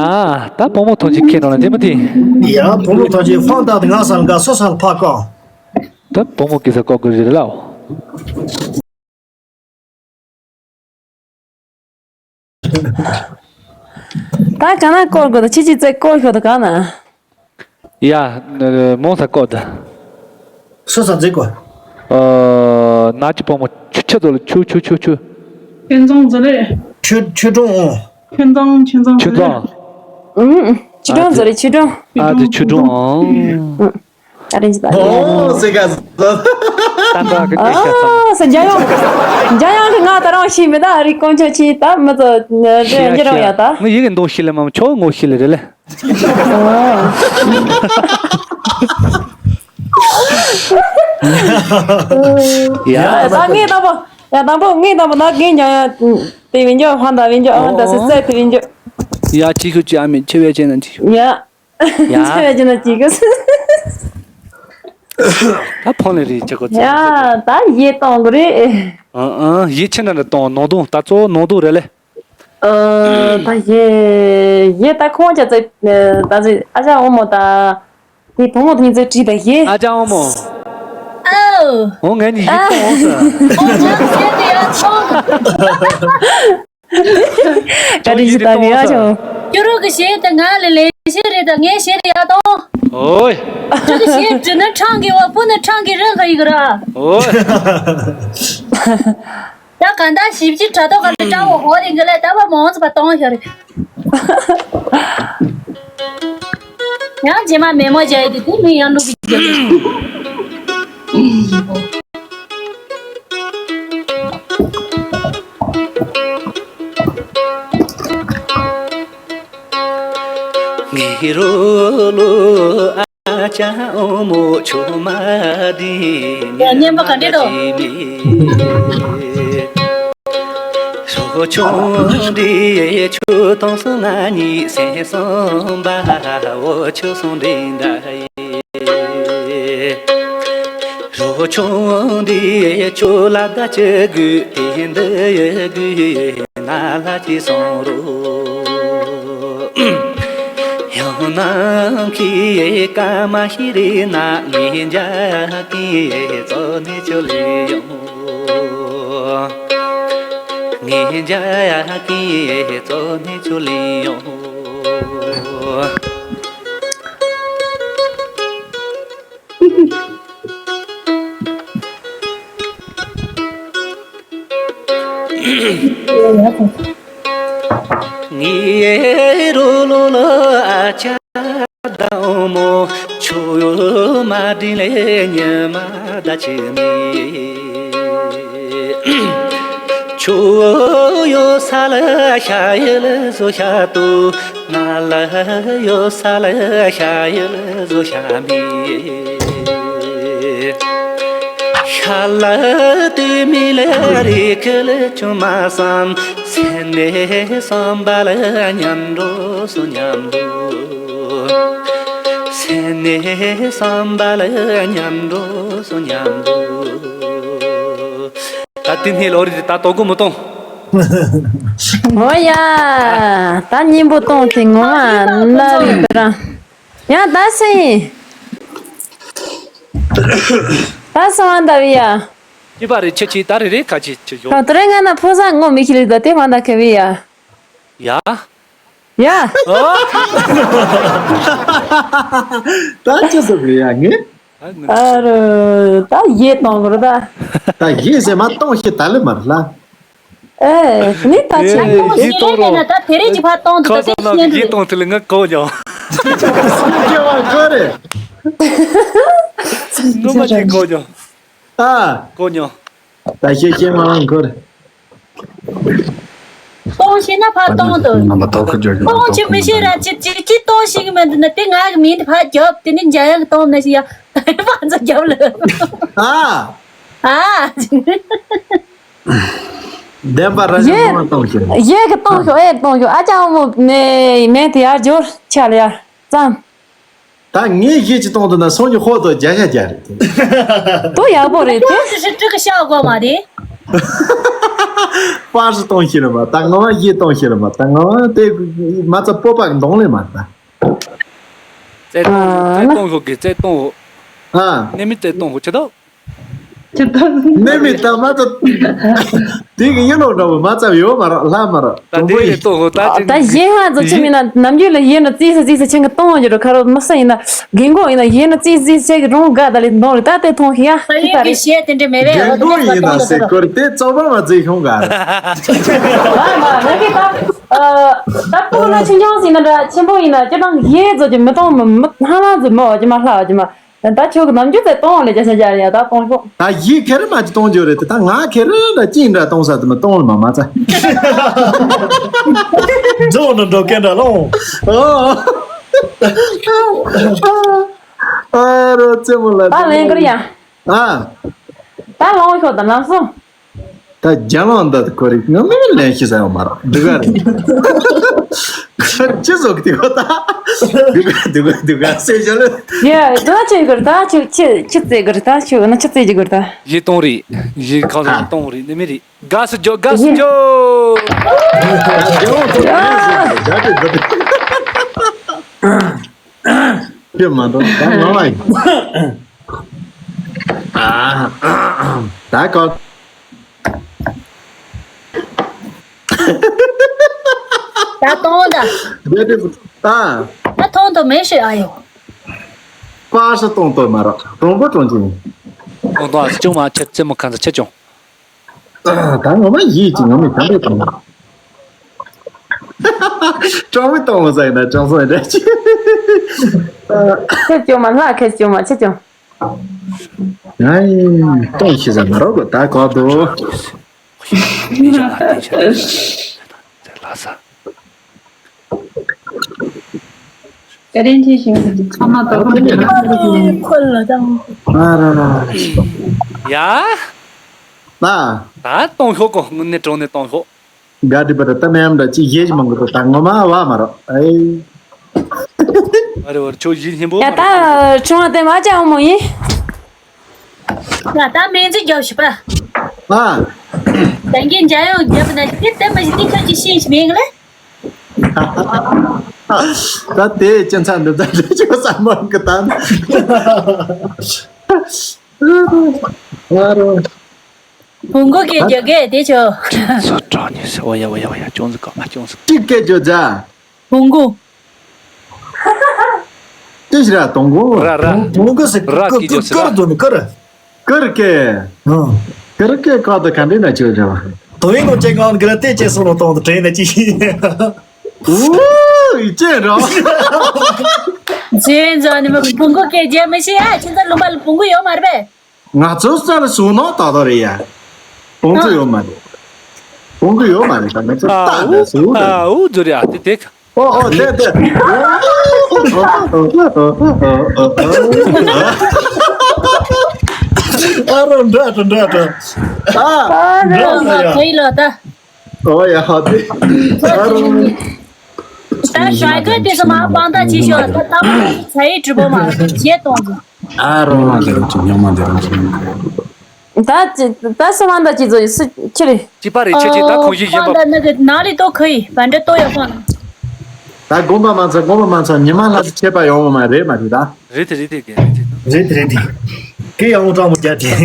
ད་བུ་མོ་ཐོན་ཅིག་ཁྱེད་རང་ལ་འདི་མ་དེ། ཡ་བུ་མོ་ཐོན་ཅིག་ཧྥང་ད་ང་སང་ག་སོ་སང་ཕ་ཀོ། ད་བུ་མོ་གི་ས་ཀོ་གི་རེད་ལ། ད་ག་ན་སྐོར་དགོས་ད་ཆི་ཆི་ཙེ་སྐོར་ཤོག་ད་ག་ན། ཡ། མོང་ས་སྐོར་ད། སུ་ས་ཙེ་སྐོར། ཨ། ན་ཅི་པོ་མོ་ཆུ་ཆུ་ཙོ་ལ་ཆུ་ཆུ་ཆུ་ཆུ། ཁྱོད་ཚང་ཙེ་རེད། ཆུ་ཆུ་ཀྲོང་ཨོ། ཁྱོད་ཚང་ཁྱོད་ཚང་ཙེ་རེད། ཆུ་ཀྲོང་ཙེ་རེད་ཆུ་ཀྲོང་། ཨ་དེ་ཆུ་ཀྲོང་ཨོ། ཨ་རིན་ཅི་ད། ཨོ་ཟེ་ག་ཟེ། ཏན་ཏན་གི་ཨ་ས་རྒྱ་ཡོང་། རྒྱ་ཡོང་གི་ང་ད་རང་ཤི་མེད་ད་ཨ་རི་དཀོན་མཆོག་ཆེ་ད་མི་ཚོ་འདྲེ་འགྱུར་རང་ཡ་ད། ངི་ཡི་གི་འདོགས་ཤི་ལེ་མ་ཆོག་ངོ་ཤི་ལེ་རེ་ལེ། ཡ། ད་ངས་དང་པོ། ཡ་དང་པོ་ངས་དང་པོ་ད་རྒན་རྒྱ་ཡ་དེ་བིན་རྒྱ་ཧ་ད་བིན་རྒྱ་ཨ་ད་སི་སེ་དེ་བིན་རྒྱ། ཡ་ཅི་ཤུ་ཅི་ཨ་མི་ཆེ་བའི་ཅེ་ན་ཅི་ཤུ། ཡ། ཡ། ཆེ་བའི་ཅེ་ན་ཅི་གི། ད་ཕོན་ལས་རེད་ཅི་གོ་ཚེ། ཡ་ད་ཡེ་གཏོང་གི་རེད། ཨ་ཨ་ཡེ་ཆེ་ན་རེ་གཏོང་ནོ་དུང་ད་གཙོ་བོ་ནོ་དུང་རེད་ལེ། ཨ་ད་ཡེ་ཡེ་ད་ཁོང་ཅག་ཚེ་ད་ཚེ་ཨ་ཅག་འོ་མོ་ད་དེ་བུ་མོ་དེ་ཚེ་བྲིས་ད་ཡེ། ཨ་ཅག་འོ་མོ། ཨོ། འོ་ངས་ནི་ཡེ་གཏོང་ཟེར། ཨོ་ང་ཚེ་དེ་ཡ་ཚོང་། བཀའ་དྲིན་ཆེ་ད་ངས་ཨ་ཅག་འོ། ཁྱོད་རང་གི་གཞས་དེ་ང་ལ་ལེན་གཞས་རེད་ད་ངས་གཞས་རེད་ཡ་གཏོང་། ཨོའི། ཁྱོད་ཀྱི་གཞས་འབྲི་ན་འཕྲང་གི་བ་ཕུ་ན་འཕྲང་གི་རི་ལ་ཡི་གི་ར། ཨོའི། ད་ག་འདྲ་ཞིབ་ཅིག་དྲ་ཐོག་ག་ལ་བཀྲ་བོ་ཧོ་རིང་གི་ལ་ད་བ་མོང་ཚ་བ་གཏོང་ཤོར། ཡང་རྗེས་མ་མེ་མོ་བྱས་ཏེ་དེ་མི་ཡང་ལུག་གི་རྒྱབ། ངའི་རོ་ལོ་ཨ་ཅག་འོ་མོ་ཆུ་མ་དེ་ཡ་སྙན་པོ་ག་འདྲ་འདུག་རོ་ཆུང་འདི་ཆུ་དྭངས་སུ་ང་གཉིས་སེམས་སོང་བ་འོ་ཆུ་སོང་འདི་འདྲ་ཡི། རོ་ཆུང་འདི་ཆུ་ལ་ད་ཅི་དགོས་དེ་འདི་དགོས་ན་ལ་ཅི་སོང་རོ། ཡང་ནམ་མཁའི་སྐར་མ་ཞིག་རེད་ན་ངེད་ཅག་གི་ཚོགས་ནས་ཆུ་ལེན་ཡོང་། ངེད་ཅག་གི་ཚོགས་ནས་ཆུ་ལེན་ཡོང་། ངའི་རོ་ལོ་ལོ་ཨ་ཅག་དང་མོ་ཆུ་ཡོད་མ་དྲིན་ལས་ཉི་མ་ད་ཅི་མེད། ཆུ་ཡོད་ས་ལ་ཤ་ཡི་ལ་བཟོ་ཤ་ཏུ། ང་ལ་ཡོད་ས་ལ་ཤ་ཡི་ལ་བཟོ་ཤ་མེད། ཤ་ལ་དུ་མི་ལ་རི་ཁ་ལ་ཆུ་མ་སམ། སེ་ནེ་སམ་བ་ལ་མཉམ་འགྲོ་སོ་མཉམ་འགྲོ། སེ་ནེ་སམ་བ་ལ་མཉམ་འགྲོ་སོ་མཉམ་འགྲོ། ད་དེ་ནས་ལོ་རེ་ད་དོ་གོ་མི་གཏོང་། ཨོ་ཡ། ད་སྙན་པོ་གཏོང་དེ་ངོ་མ་ན་རུ་པ་ར། ཡ་ད་སེ། ད་ ཨ་སང་ད་བི་ཡ། ཅི་པ་རེད། ཁྱེད་ཀྱིས་ད་རེ་རེ་ཁ་ཅིག་ཅིག་ཞོག་ད་རེ་ང་ན་ཕོ་ས་ངོ་མི་ཁྱི་ལི་ད་དེ་མ་ད་ཁེ་བི་ཡ། ཡ། ཡ། ཨོ། ད་ཅི་ཟེར་གི་ཡ་ངས། ཨ་རོ། ད་ཡེ་གཏོང་གི་རེད་ད། ད་ཡེ་ཟེར་མ་གཏོང་ཤི་ད་ལེ་མར་ལ། ཨེ་ནི་ད་ཆ་ཡེ་གཏོང་ཡེ་ཤི་གཏོང་ལེ་རོ། ན་ད་དེ་རེ་ཅི་ཕ་གཏོང་དུ་ད་ཁ་ས་དེ་ན་ཤེས་ཡེ་རེད། གཏོང་དེ་ལེ་ང་གོ་ཡོང་། སྐྱེ་བ་གོ་རེད། ངོ་མ་ཅིག་གོ་ཡོང་། ཨ། གོ་མྱོང་། ད་ཤེས་ཤེས་མ་ལང་འཁོར། གཏོང་ཤེས་ན་ཕར་གཏོང་དུ། རྣམ་པ་ཐོག་ཁ་བརྗོད་ཀྱི་གཏོང་ཅི་མི་ཤེས་ར་ཅི་ཅི་ཅི་གཏོང་ཤེས་ཀྱི་མི་འདུག་ན་དེ་ང་གི་མིང་དེ་ཕར་རྒྱོབ་དེ་ནི་འཇམ་དབྱངས་ཀྱི་གཏོང་ན་ཤི་ཡ། ཕར་ཚུར་རྒྱོབ་ལ། ཨ། ཨ། བདེན་པ་ར་ཞིག་ཡེ། མ་གཏོང་ཤེས་ན། ཡེ་གི་གཏོང་ཤོག་ཨེ་གཏོང་ཤོག་ཨ་ཅག་མོ་མེ་མེ་དེ་ཡར་འབྱོར་ཆ་ལ་ཡར་ཙམ། ད་ངས་གཞས་ཅིག་གཏོང་དུ་ན་སོང་ཉི་ཧོ་དོ་བརྒྱ་ཤ་བརྒྱ་རེད་དེ། དོ་ཡག་པོ་རེད་དེ། ཏོག་ཙམ་ཞིག་སྤྲི་གི་ཤ་དགོས་མ་རེད། པར་སུ་གཏོང་ཤེས་རེད་མ་ད་ང་བ་གཞས་གཏོང་ཤེས་རེད་མ་ད་ང་བ་དེ་མ་ཚ་སྤོབས་པ་གདོང་ལེ་མ་ད། རྩེ་གཏོང་ཨ་རྩེ་ན། གཏོང་ཤོག་གི་རྩེ་གཏོང་ཤོག་ཨ། ནས་མི་རྩེ་གཏོང་ཤོག་ཆེ་ད། ཅི་ལྟར། ནས་མི་ད་མ་ཚ། དེ་གི་ཡིན་ནོ་འདྲ་བོ་མ་ཚ་ཡོད་མ་ར་ལྷ་མ་ར་ད་དྲང་པོ་དེ་ཡིན། ལས་གཏོང་ཤོག་ད་ཅི་ད་མིན་ན། གཞན་ཧ་ཙམ་ཅི་མིན་ན་ནམ་རྒྱུན་ལ་ཡིན་ན་རྩིས་སུ་རྩིས་སུ་ཆེན་གི་གཏོང་རྒྱུ་རུ་ཁ་རོ་མི་ས་ཡིན་ན་རྒན་གོག་ཡིན་ན་ཡིན་ན་རྩིས་རྩིས་ཆེ་གི་རོང་དགའ་ད་ལས་འདོང་ལས་ད་དེ་མཐོང་ཤི་ཡ་ད་ཁྱི་ཡིན་ད་གི་རེད། གཞས་དེ་འདྲ་མེད་པས་རྒན་གོག་ཡིན་ན་ཟེར་སྐོར་དེ་རྩོག་པ་མ་བརྩི་ཤོང་ག་ར། མ་མ་ང་གི་ད་ད་སྤུ་ལ་ཆུང་ཆུང་ཟིན་ན་འདྲ་ཆེན་པོ་ཡིན་ན་སྤྱིར་བཏང་གཞས་ཚོ་ཀྱི་མི་གཏོང་མི་མི་ཧ་ལམ་ཚོ་མི་བ་ཀྱི་མ་ལྷ་བ་ཀྱི་མ། ད་ཁྱོད་ཀྱི་ནམ་རྒྱུན་ཚེ་གཏོང་ལས་ཀྱང་ཤ་རྒྱག་ཡ་ད་གཏོང་ཤོག་ད་ཡིག་ཁེ་རི་མ་ཅི་གཏོང་རྒྱུ་རེད་དེ་ད་ང་ཁེ་རི་ལ་ཅི་འདྲ་གཏོང་ས་དེ་མི་གཏོང་ལ་མ་མ་ཚ། རྫོང་ནང་འགྲོ་མཁན་འདྲ་ལོང་། ཨ་རོ་རྩེ་མོ་ལ་ད་ལེན་ཀུར་ཡ། ཨ། ད་ལོང་ཤོག་ད་ལམ་སོང་། ད་རྒྱ་ལོང་འདི་ཁོ་རིག་ང་མི་ལན་ཤི་ས་ཡོང་མ་རོགས་འདི་ག་རེད། ཁར་ཅི་ཟོག་དེ་གོ་ད། འདི་ག་འདི་ག་འདི་ག་སེ་ཞོ་ལེ། ཡ་ད་ཅི་གར་ད་ཅི་ཅི་ཅི་ཙེ་གར་ད་ཅི་ན་ཅི་ཙེ་ཅི་གར་ད། ཡི་གཏོང་རེད། ཡི་ཁ་ལ་ཡི་གཏོང་རེད་ནི་མི་རེད། དགའ་སུ་འཇོ་དགའ་སུ་འཇོ། རྒྱ་ལོང་ཚོ་ཡ། ཡ་དེ་དེ། ཁྱོད་མ་འདུག་ད་ང་ལ་ཡིན། ད་ག་ད་གཏོང་ད། རྒྱ་དེ་ད། ད་གཏོང་དུ་མེད་ཤི་ཨ་ཡོ། པ་ས་གཏོང་དོ་མ་ར་གྲོང་པ་གྲོང་ཆེན། གཏོང་དོ་ཨ་སི་ཅུང་མ་ཆེ་ཙེ་མོ་ཁ་ཚ་ཆེ་ཅུང་། ད་ངོ་མ་ཡིད་ཀྱི་ངོ་མི་གང་རེད་དང་། ཀྲོང་མི་གཏོང་བ་ཟེར་ན་ཀྲོང་སོང་འདྲ་ཅི། ཁེ་ཅོ་མ་ལྷ་ཁེ་ཅོ་མ་ཆེ་ཅོ། ང་ཡིན་གཏོང་ཤི་ཟ་མ་རོགས་གོ་ད་གོ་དོ། ལྷ་ས། ཀ་རེན་ཊི་ཞིང་གི་ཚང་མ་ད་ཁོ་ནས་ཁོ་ལ་དང་། ཨ་ར་ར། ཡ། ན། ད་གཏོང་ཤོག་གོ་དངོས་གནས་དྲང་གནས་གཏོང་ཤོག་ག་དྲི་པ་ད་ལྟ་མེམ་འདྲ་ཅི་ཡེ་ཞིག་མང་གི་ད་ད་ངོ་མ་བ་མ་རོ་ཨེ། ཨ་རེ་བར་ཆོ་ཡིན་ཧིན་པོ་ཡ་མ་ད་རོ། ཆུང་བ་དེ་མ་ཅག་འོ་མོ་ཡིན། ཡ་ད་མེ་འཛི་རྒྱབ་ཤི་པ། ཨ། ད་གིན་འཇའ་ཡང་རྒྱབ་ན་དེ་ལྟ་མ་ཞིག་དེ་ཁྱོད་ཀྱི་ཤེས་ཤི་མེད་གི་ལེ། ད་དེ་ཅན་ཚ་འདི་ད་འདྲ་ཅོ་ས་མང་གི་ད། ཨ་རོ། བུང་གོ་གེ་རྒྱ་གེ་དེ་ཆོ། ཚོ་དྲག་ཉེ་སེ་ཨོ་ཡ་ཨོ་ཡ་ཨོ་ཡ་ཅུང་ཟིག་གོ་ཨ་ཅུང་ཟིག་ཏིག་སྐད་ཅོ་ཛ། བུང་གོ། ཏི་ཤི་ར་དོང་གོ། ར་ར། བུང་གོ་སེ་ར་ཀི་ཇོ་སེ་ཀར་ར། དོ་ནི་ཀར། ཀར་ཀེ། ཨང་། ཀར་ཀེ་ཀ་ད་ག་འདྲེ་ན་ཅོ་ཛ་བ། དོ་ཡིན་གོ་ཅེ་གང་གི་ར་ཏེ་ཅེ་སོ་ནོ་དོང་དུ་དྲེན་ན་ཅི། ཨུ་ཡི་ཅེ་ར། ཇེ་ཛ་ནི་མ་བུང་གོ་གེ་ཇེ་མི་ཤི་ཨ་ཁྱིམ་ཚ་ལུང་པ་ལ་བུང་གོ་ཡོད་མ་རེད་པས། ང་ཚོ་རྩ་ལ་སོང་ན་ཏག་ཏག་རེད་ཡ། སྤོང་གི་ཡོད་མ་རེད། སྤོང་གི་ཡོད་མ་རེད་ད་ང་ཚོ་ཏག་ཏག་སུ་ད། ཨ་འུ་ཛུ་རེད་ཨ་དེ་དེ། ཨོ་ཨོ་དེ་དེ། ཨ་རོ་འདྲ་འདྲ་འདྲ་འདྲ། ཨ། འདྲ་འདྲ་ཡ། ཁོ་ཡི་ལོ་ད། ཨོ་ཡ་ཧ་དེ། ཨ་རོ། ད་ཤ་ཁ་དེ་ཚོ་མ་སྤང་ད་ཅི་ཤོག་ད་ད་མ་ཚ་ཡི་གྲི་པོ་མ་བྱེད་གཏོང་དགོས། ཨ་རོ། ཉི་མ་འདི་རང་ཅི་ཉི་མ་འདི་རང་ཅི། ད་ཅི་ད་སོ་མ་ད་ཅི་ཚོ་ཡི་སུ་ཁྱི་རེད། ཅི་པ་རེད་ཁྱེད་ཀྱིས་ད་ཁོང་ཞིག་ཡིན་པ། ད་ནི་གི་ན་ལི་ཏོ་ཁི་ཡི་བན་འདྲ་ཏོ་ཡོད་ཁོང་ན། ད་དགོངས་པ་མ་ཚོམས་དགོངས་པ་མ་ཚོམས་ཉི་མ་ལྷ་ས་ཁྱད་པར་ཡོང་བ་མ་རེད་མ་རེད་ད། རེད་དེ་རེད་དེ་རེད་དེ། རེད་དེ་རེད་དེ། སྐད་ཡང་སྤྲང་པོ་རྒྱག་དེ།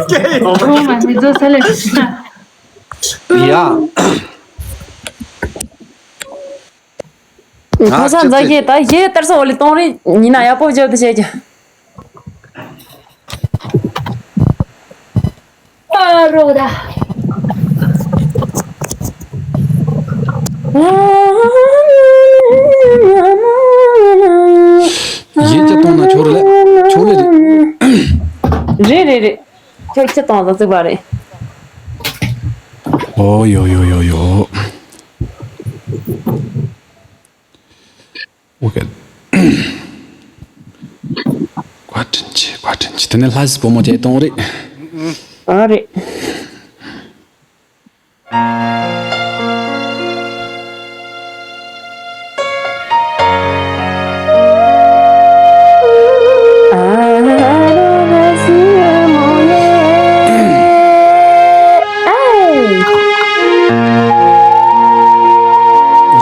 སྐད་ཡང་སྤྲང་པོ། ཨོ་མ་མི་ཚོ་ས་ལས་ཡ། ཁ་སང་མཛའ་བཤེས་ད་གཞས་ལྟར་སོང་བ་ལས་གཏོང་རེས་ཉིན་ན་ཡག་པོ་བརྗོད་དུ་བྱེད་ཀྱི། ཨ་རོ་ད། གཞས་ཅིག་གཏོང་ན་ཆོག་རེད་ལ། ཆོག་རེད་རེད། རེད་རེད་རེད། ཁྱོད་ཅི་གཏོང་ཟ་ཚིག་པ་རེད། ཨོ་ཡོ་ཡོ་ཡོ་ཡོ། ཨོ་ཀེ། བཀའ་དྲིན་ཆེ། བཀའ་དྲིན་ཆེ། དེ་ནས་ལྷ་སའི་བུ་མོ་དེ་གཏོང་རེད། ཨ་རེད།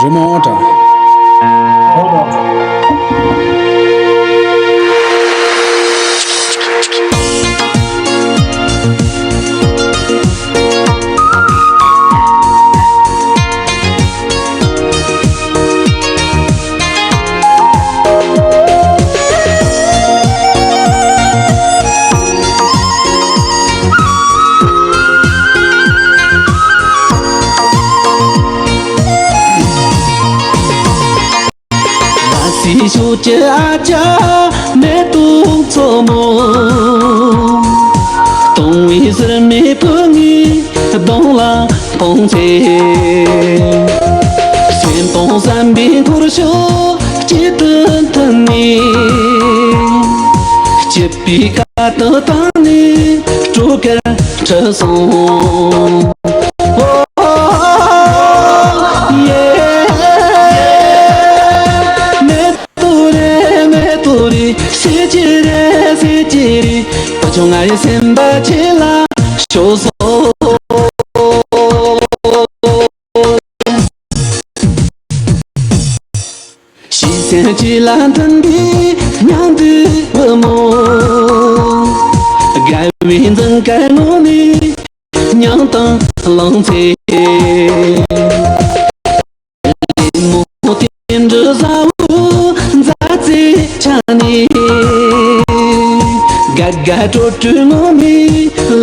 རི་མོ་འོ་དྲ། ལ་སི་ཤོད་ཀྱི་ཨ་ཅག་མེ་ཏོག་མཚོ་མོ། གཏོང་བའི་ཟུར་མའི་བུ་ངའི་གདོང་ལ་ཕོངས་ཚེ། སེམས་སྟོང་བསམ་པའི་འཁོར་ཕྱོགས་གཅིག་ཏུ་མཐུན་ནས། སྐྱིད་པའི་ཁ་དོག་བཏང་ནས་སྤྲོ་གར་ཁྲིད་སོང་། ཨོ་ཡེ། མེ་ཏོག་རེད་མེ་ཏོག་རེད། སེར་སྐྱ་རེད་སེར་སྐྱ་རེད། བུ་ཆུང་ང་ཡི་སེམས་པ་ཁྱེད་ལ་ཤོར་སོང་། ཤི་གསོན་གཅིག་ལ་མཐུན་པའི་མྱང་འདས་བུ་མོ། དགའ་བའི་འཛིན་སྐར་ངོམས་ནས་མྱང་དང་ལང་ཚེ། ལད་མོ་དེ་འདྲ་ཟ་བོ་མཛའ་བརྩེ་ཆ་ནས། དགའ་དགའ་སྤྲོ་སྤྲོ་ངོམས་ནས་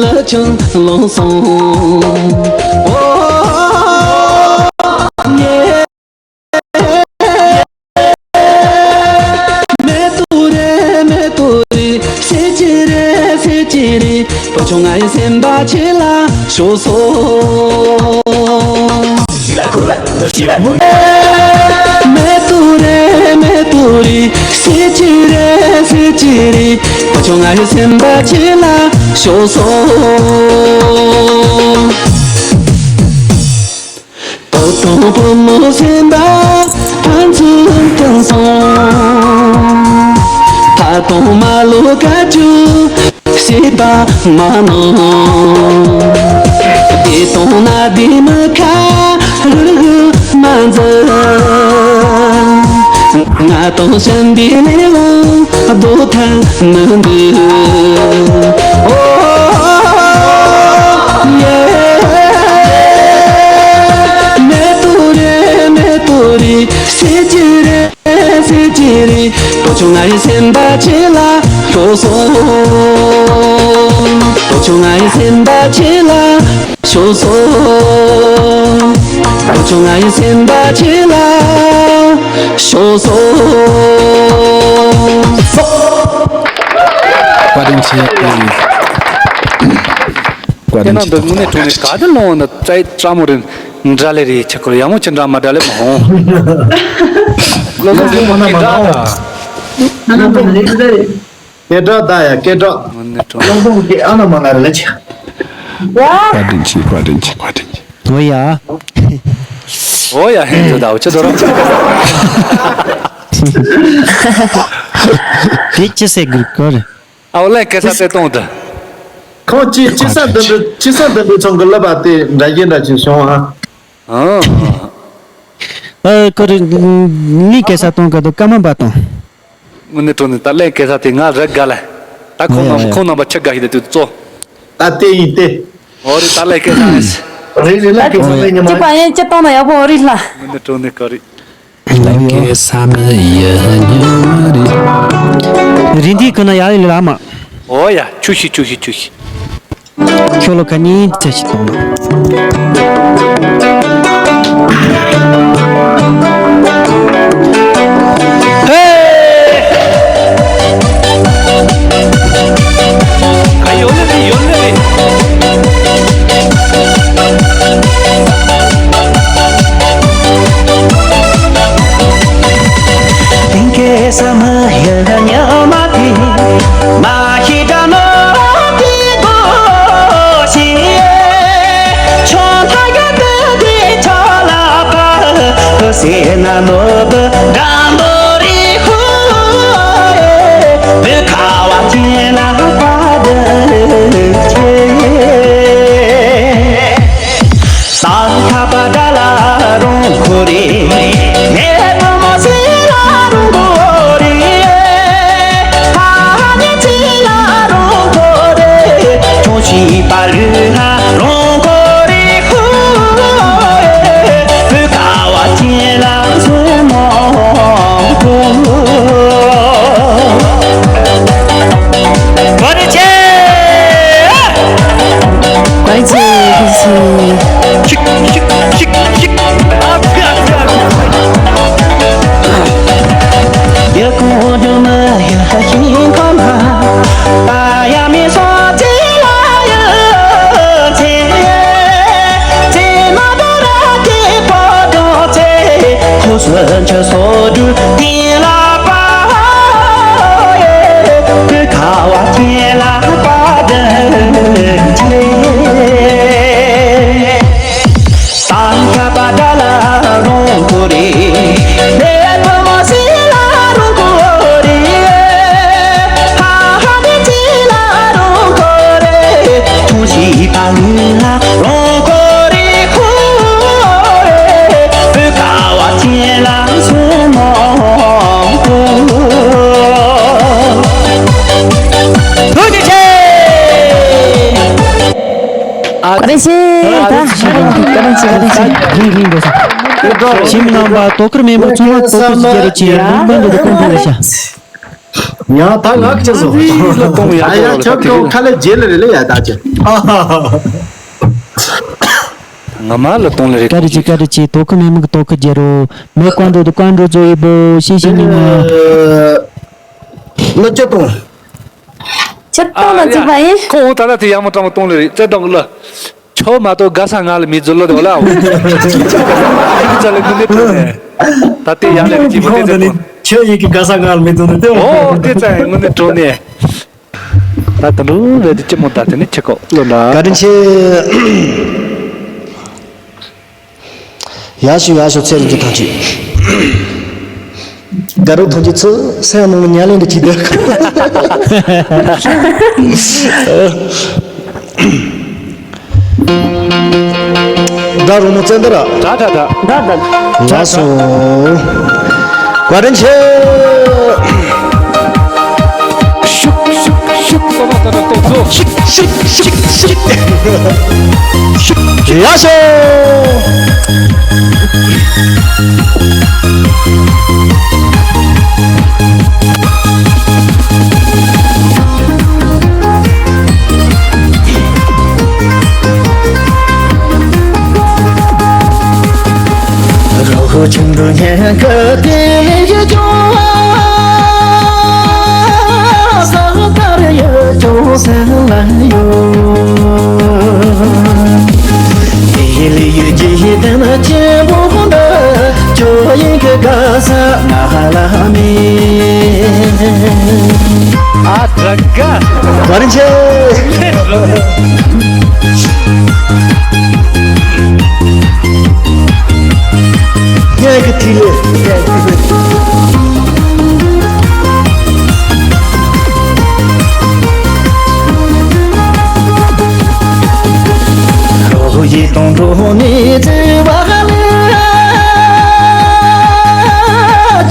ལི་ཆང་ལོངས་སོང་། ཨོ་ཡེ། མེ་ཏོག་རེད་མེ་ཏོག་རེད། སེར་སྐྱ་རེད་སེར་སྐྱ་རེད། བུ་ཆུང་ང་ཡི་སེམས་པ་ཁྱེད་ལ་ཤོར་སོང་། མེ་ཏོག་རེད་མེ་ཏོག་རེད། སེར་སྐྱ་རེད་སེར་སྐྱ་རེད། བུ་ཆུང་ང་ཡི་སེམས་པ་ཁྱེད་ལ་ཤོར་སོང་། བུ་དང་བུ་མོ་སེམས་པ་ཕན་ཚུན་མཐུན་སོང་། ད་དུང་མ་ལོ་བརྒྱད་ཅུ་བྱས་པ་མ་གནང་། བདེ་དང་ན་བདེ་མི་ཁ་རུ་མ་འཛིན། ང་དང་གཞན་པའི་ལས་དབང་རྡོ་ཐལ་མི་འདུག་ཨོ་ཡེ། མེ་ཏོག་རེད་མེ་ཏོག་རེད། སེར་སྐྱ་རེད་སེར་སྐྱ་རེད། བུ་ཆུང་ང་ཡི་སེམས་པ་ཁྱེད་ལ་ཤོར་སོང་། བུ་ཆུང་ང་ཡི་སེམས་པ་ཁྱེད་ལ་ཤོར་སོང་། བུ་ཆུང་ང་ཡི་སེམས་པ་ཁྱེད་ལ་ཤོར་སོང་། བཀའ་དྲིན་ཆེ། བཀའ་དྲིན་ཆེ། དེ་ནང་དུ་དངོས་གནས་དྲང་གནས་ག་དུས་ལོང་ན་བཙའ་བཙའ་མོ་རེད། འདྲ་ལེ་རེད་ཆ་ཁོ་ཡག་མོ་ཅི་འདྲ་མ་འདྲ་ལེ་མ་ཧོང་། ལོ་ལོ་ལོ་མ་ན་མ་ན། སྐད་གྲགས་ད་ཡ་སྐད་གྲགས། དངོས་གནས་དྲང་། ལོ་མ་གི་ཨ་ན་མ་ན་རེ་ལེ་ཆ། བཀའ་དྲིན་ཆེ། བཀའ་དྲིན་ཆེ། བཀའ་དྲིན་ཆེ། ཨོ་ཡ། ཨོ་ཡ་ཧེ་ཚོ་ད་འུ་ཆ་དོ་རང་། དེ་ཅི་ཟེར་དགོས་གོ་རེད། ཨའོ་ལན་སྐད་ས་དེ་གཏོང་དྲ། ཁོང་ཅི་ཅི་ས་འདི་འདྲ་ཅི་ས་འདི་འདྲ་ཚང་གི་ལབ་པ་དེ་འདྲ་ཡིན་འདྲ་ཅིག་བྱུང་ཨ། ཨ་ཁོ་རེ་ངའི་སྐད་ས་གཏོང་གི་འདུག་སྐར་མ་པ་གཏོང་། དངོས་གནས་དྲང་གནས་ད་ལན་སྐད་ས་དེ་ང་རེད་དགའ་ལ། ད་ཁོང་རྣམ་ཁོང་རྣམ་པ་ཆ་དགའ་ཞིག་ད་དུས་ཚོ། ད་དེ་ཡིན་ཏེ། འོ་རེད། ད་ལས་ཀའི་ནང་། རེད་རེད། ལས་ཀའི་ནང་ལས་ཉི་མ། ཅི་པ་ཡན་ཅི་བཏང་ན་ཡག་པོ། འོ་རེད་ལ། མི་འདི་གྲོང་ནས་ག་རེད། ལས་ཀའི་ས་མི་ཡི་ཉི་མ་རེད། རིན་འདི་ཀུན་ན་ཡག་ཡིན་ལ་མ། འོ་ཡ། ཆུ་ཤི་ཆུ་ཤི་ཆུ་ཤི། ཁྱོད་ལོ་ཁ་ཉིན་ཚེ་ཞིག་གཏོང་། ཧེ། ཨ་ཡོད་ལེ་རེད། ཡོད་ལེ་རེད། དེང་གི་ས་མ་ཡ་ཉ་མ་དེ་མ་ཤི་དྲ་ནོ་དེ་གོ་ཤི། ཆོ་ཐ་ག་དེ་དེ་ཆོ་ལ་པ་དེ་སེ་ན་ནོ་དེ་དྲ་ནོ་རི་ཧུ། བུ་ཁ་བ་ཅན་ལ་པ་དེ་ཆེ། ས་ཁ་པ་དྲ་ལ་རོང་ཁོ་རེ། ནེ་པོ་མོ་སི་ལ་རོང་ཁོ་རེ། ཧ་ཧ་ནེ་ཅི་ལ་རོང་ཁོ་རེ། ཁྱོང་ཤི་པ་ལུ་ལ་རོང་ཁོ་རེ་ཧུ། བུ་ཁ་བ་ཅན་ལ་སོ་མོ་ཁོ། བར་ཆད། བར་ཆད། ཤིག་ཤིག་ཤིག་ཤིག། ཨ་ཕི་ཨ་ཕི་ཨ་ཕི། ཡ་ཀོ་རུ་མ་ཡ་ཧ་ཤིང་ཁོ་མ། ཨ་ཡ་མི་སོ་ཅི་ལ་ཡ་ཅི། ཅི་མ་དོ་ར་ཅི་པོ་དོ་ཅི། ཁོ་སོན་ཆ་སོ་དུ་ཏི་ལ་པ། ཡེ་ཀི་ཁ་བ་ཅན་ལ་པ་དན་ཅི། སང་ཁ་པ་དྲ་ལ་རོང་ཁོ་རེ། ལེ་པོ་མོ་སི་ལ་རོང་ཁོ་རེ། ཧ་ཧ་དེ་ཅི་ལ་རོང་ཁོ་རེ། ཐུང་ཤི་པ་ལུ་ལ་རོང་ཁོ་རེ་ཁོ་རེ། བུ་ཁ་བ་ཅན་ལ་སོ་མོ་ཁོ། ཐུགས་རྗེ་ཆེ། བཀའ་དྲིན་ཆེ། ད་བཀའ་དྲིན་ཆེ། བཀའ་དྲིན་ཆེ། རིང་རིང་འགྲོ་སོང་། ཁྱིམ་རྣམ་པ་དོ་ཁུར་མེད་པར་ཚང་མ་དོ་ཁུར་ཞིག་རྒྱ་རེ་ཆེ། ལུགས་མ་འགྲོ་དུ་ཀོང་ཀོང་རེ་ཤ། ཡ་ད་ང་ཁྱེད་ཚོ། ཨ་ཡ་ཁྱོད་ཁྱོད་ཁ་ལས་རྗེས་ལ་རེ་ལེ་ཡ་ད་ཁྱེད། ང་མ་ལ་གཏོང་ལེ་རེད། བཀའ་དྲིན་ཆེ། བཀའ་དྲིན་ཆེ། དོ་ཁུར་མེད་མི་གི་དོ་ཁུར་རྒྱ་རོ། མེ་ཀོང་འགྲོ་དུ་ཀོང་འགྲོ་ཚོ་ཡི་པོ་ཤེས་ཤེས་ཉི་མ། ལོ་ཅི་གཏོང་། ཁྱེད་གཏོང་ན་ཅི་བ་ཡིན། ཁོ་འོ་ད་ལ་དེ་ཡག་མོ་ཏྲང་མོ་གཏོང་ལེ་རེད། བཙན་ཏང་གི་ལ། ཁྱོད་མ་གཏོགས་དགའ་ས་ང་ལ་མི་འཛུལ་ལོ་དེ་འོ་ལ་འོ། ཁྱེད་ཚོ་ལ་དངོས་གནས་དྲང་ནས། ད་དེ་ཡག་ལེ་རེད་ཅི་མོ་དེ་ཚེ་ཁོ། ཁྱོད་ཡིན་གི་དགའ་ས་ང་ལ་མི་འཛུལ་ནི་དེ་འོ། འོ་དེ་ཚེ་དངོས་གནས་དྲང་ནས། ད་ད་ལུ་རེད་དེ་ཅི་མོ་ད་དེ་ནི་ཁྱེད་ཁོ་ལོ་འདྲ། བཀའ་དྲིན་ཆེ། ཡག་ཤོས་ཡག་ཤོས་ཚེ་རིང་གི་ཐང་ཆུ། དགའ་རབ་ཐང་ཆུ་ཚུ་སེམས་ནང་ཉ་ལེན་དུ་གྱིས་དེ། དགའ་རུ་མོ་ཙན་དར། ད་ད་ད། ད་ད། ལགས་སོ། བཀའ་དྲིན་ཆེ། ཤུག་ཤུག་ཤུག་པ་པ་ད་ད་ཏོག་ཏོག་ཤིག་ཤིག་ཤིག་ཤིག་ཡ་ཤོ། རོ་ཁོ་ཆུང་དུ་ཉན་ཁ་དེ་ཡི་ཅོ། ས་ལྟར་ཡོད་ཅོ་སེམས་ལ་ཡོད། དེ་ལས་ཡོད་ཀྱི་ཡི་དམ་ཆེན་པོ་འདི། ཁྱོད་ཡིན་གི་དགའ་ས་ང་ལ་མེད། ཨ་དྲག་ག་བར་ཆད། ངས་ཀྱི་ཐིག་ལེ། ལོ་ཡི་དང་འགྲོ་ནི་བརྩེ་བ་ལས།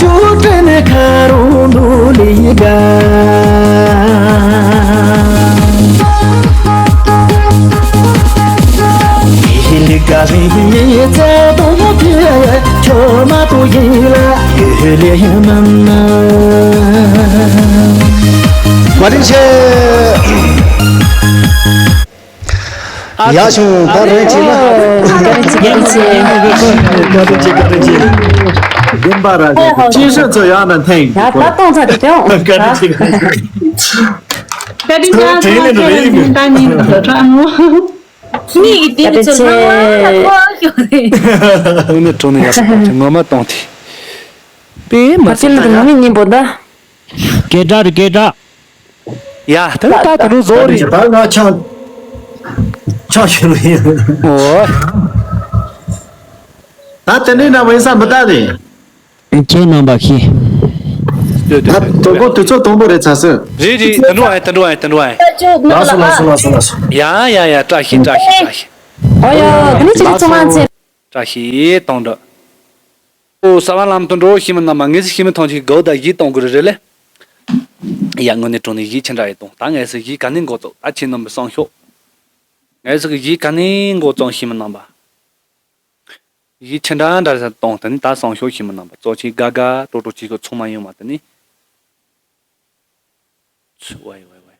ཅུ་ཀྲན་ཁ་རུ་འདུ་ལི་ག། བཀའ་དྲིན་ཆེ། ཡག་བྱུང་། ད་རེས་ཅིག་ན། བཀའ་དྲིན་ཆེ། བཀའ་དྲིན་ཆེ། བཀའ་དྲིན་ཆེ། བཀའ་དྲིན་ཆེ། བདེན་པ་ར། ཅི་ཤོད་ཚོ་ཡང་ན་ཐེངས། ཡ་ད་གཏོང་ཚར་དེ་དེའང་། བཀའ་དྲིན་ཆེ། བཀའ་དྲིན་ཆེ། ད་ཉིན་ད་ཉིན་ད་ཁྲ་ངོ་། མི་ཡི་དེ་ཚོ་ལྷང་ལྷང་ལ་ཁོ་ཤོག་རེད། དངོས་གནས་དྲང་གནས་ཡག་པོ་གཏོང་། ངོ་མ་གཏོང་དེ། པེ་མ་ཚད་ད་ཡ། ངོ་མི་གཉིས་པོ་ད། སྐད་གྲགས་རེད། སྐད་གྲགས། ཡ་ད་ད་ད་རུང་བཟོ་རེད། ད་ང་ཆང་ཆང་ཞུ་རུ་ཡིན། ཨོ། ད་དེ་འདྲའི་ན་བའི་ས་མི་ད་རེད། ཁྱེད་རྣམ་པ་ཤི། ད་དོ་དགོང་དུས་ཚོད་དང་པོ་རེད་ཚ་སོན། རེད་རེད། དུད་འགྲོ་ཨེ། དུད་འགྲོ་ཨེ། དུད་འགྲོ་ཨེ། ལགས་སོ། ལགས་སོ། ལགས་སོ། ལགས་སོ། ཡ་ཡ་ཡ། བཀྲ་ཤིས། བཀྲ་ཤིས། བཀྲ་ཤིས། ཨོ་ཡ། དེ་ནི་ཅི་ཚོང་ང་ཚེ། བཀྲ་ཤིས་དང་འདྲ། ཨོ་ས་བ་ལམ་དུ་འགྲོ་ཤི་མི་རྣམ་པ། ངེས་སུ་ཤི་མི་ཐོང་ཅིག་གོ་ད་གཞི་གཏོང་དགོས་རེད་ལེ། ཡ་དངོས་གནས་དྲང་གནས་གཞི་ཆེ་འདྲ་ཡི་གཏོང་། ད་ངེས་སུ་གཞི་ག་ནས་འགོ་ཚུགས། ད་ཁྱེད་རྣམ་པ་སང་ཤོག། ངེས་སུ་གཞི་ག་ནས་འགོ་བརྩམས་ཤི་མི་རྣམ་པ། གཞི་ཆེ་འདྲ་འདྲ་ས་གཏོང་། དེ་ནི་ད་སང་ཤོག་ཤི་མི་རྣམ་པ། གཙོ་ཆེ་དགའ་དགའ་སྤྲོ་སྤྲོ་བྱེད་དགོས། ཚང་མ་ཡོང་མ་དེ་ནི། ཚུ་ཝའི་ཝའི་ཝའི།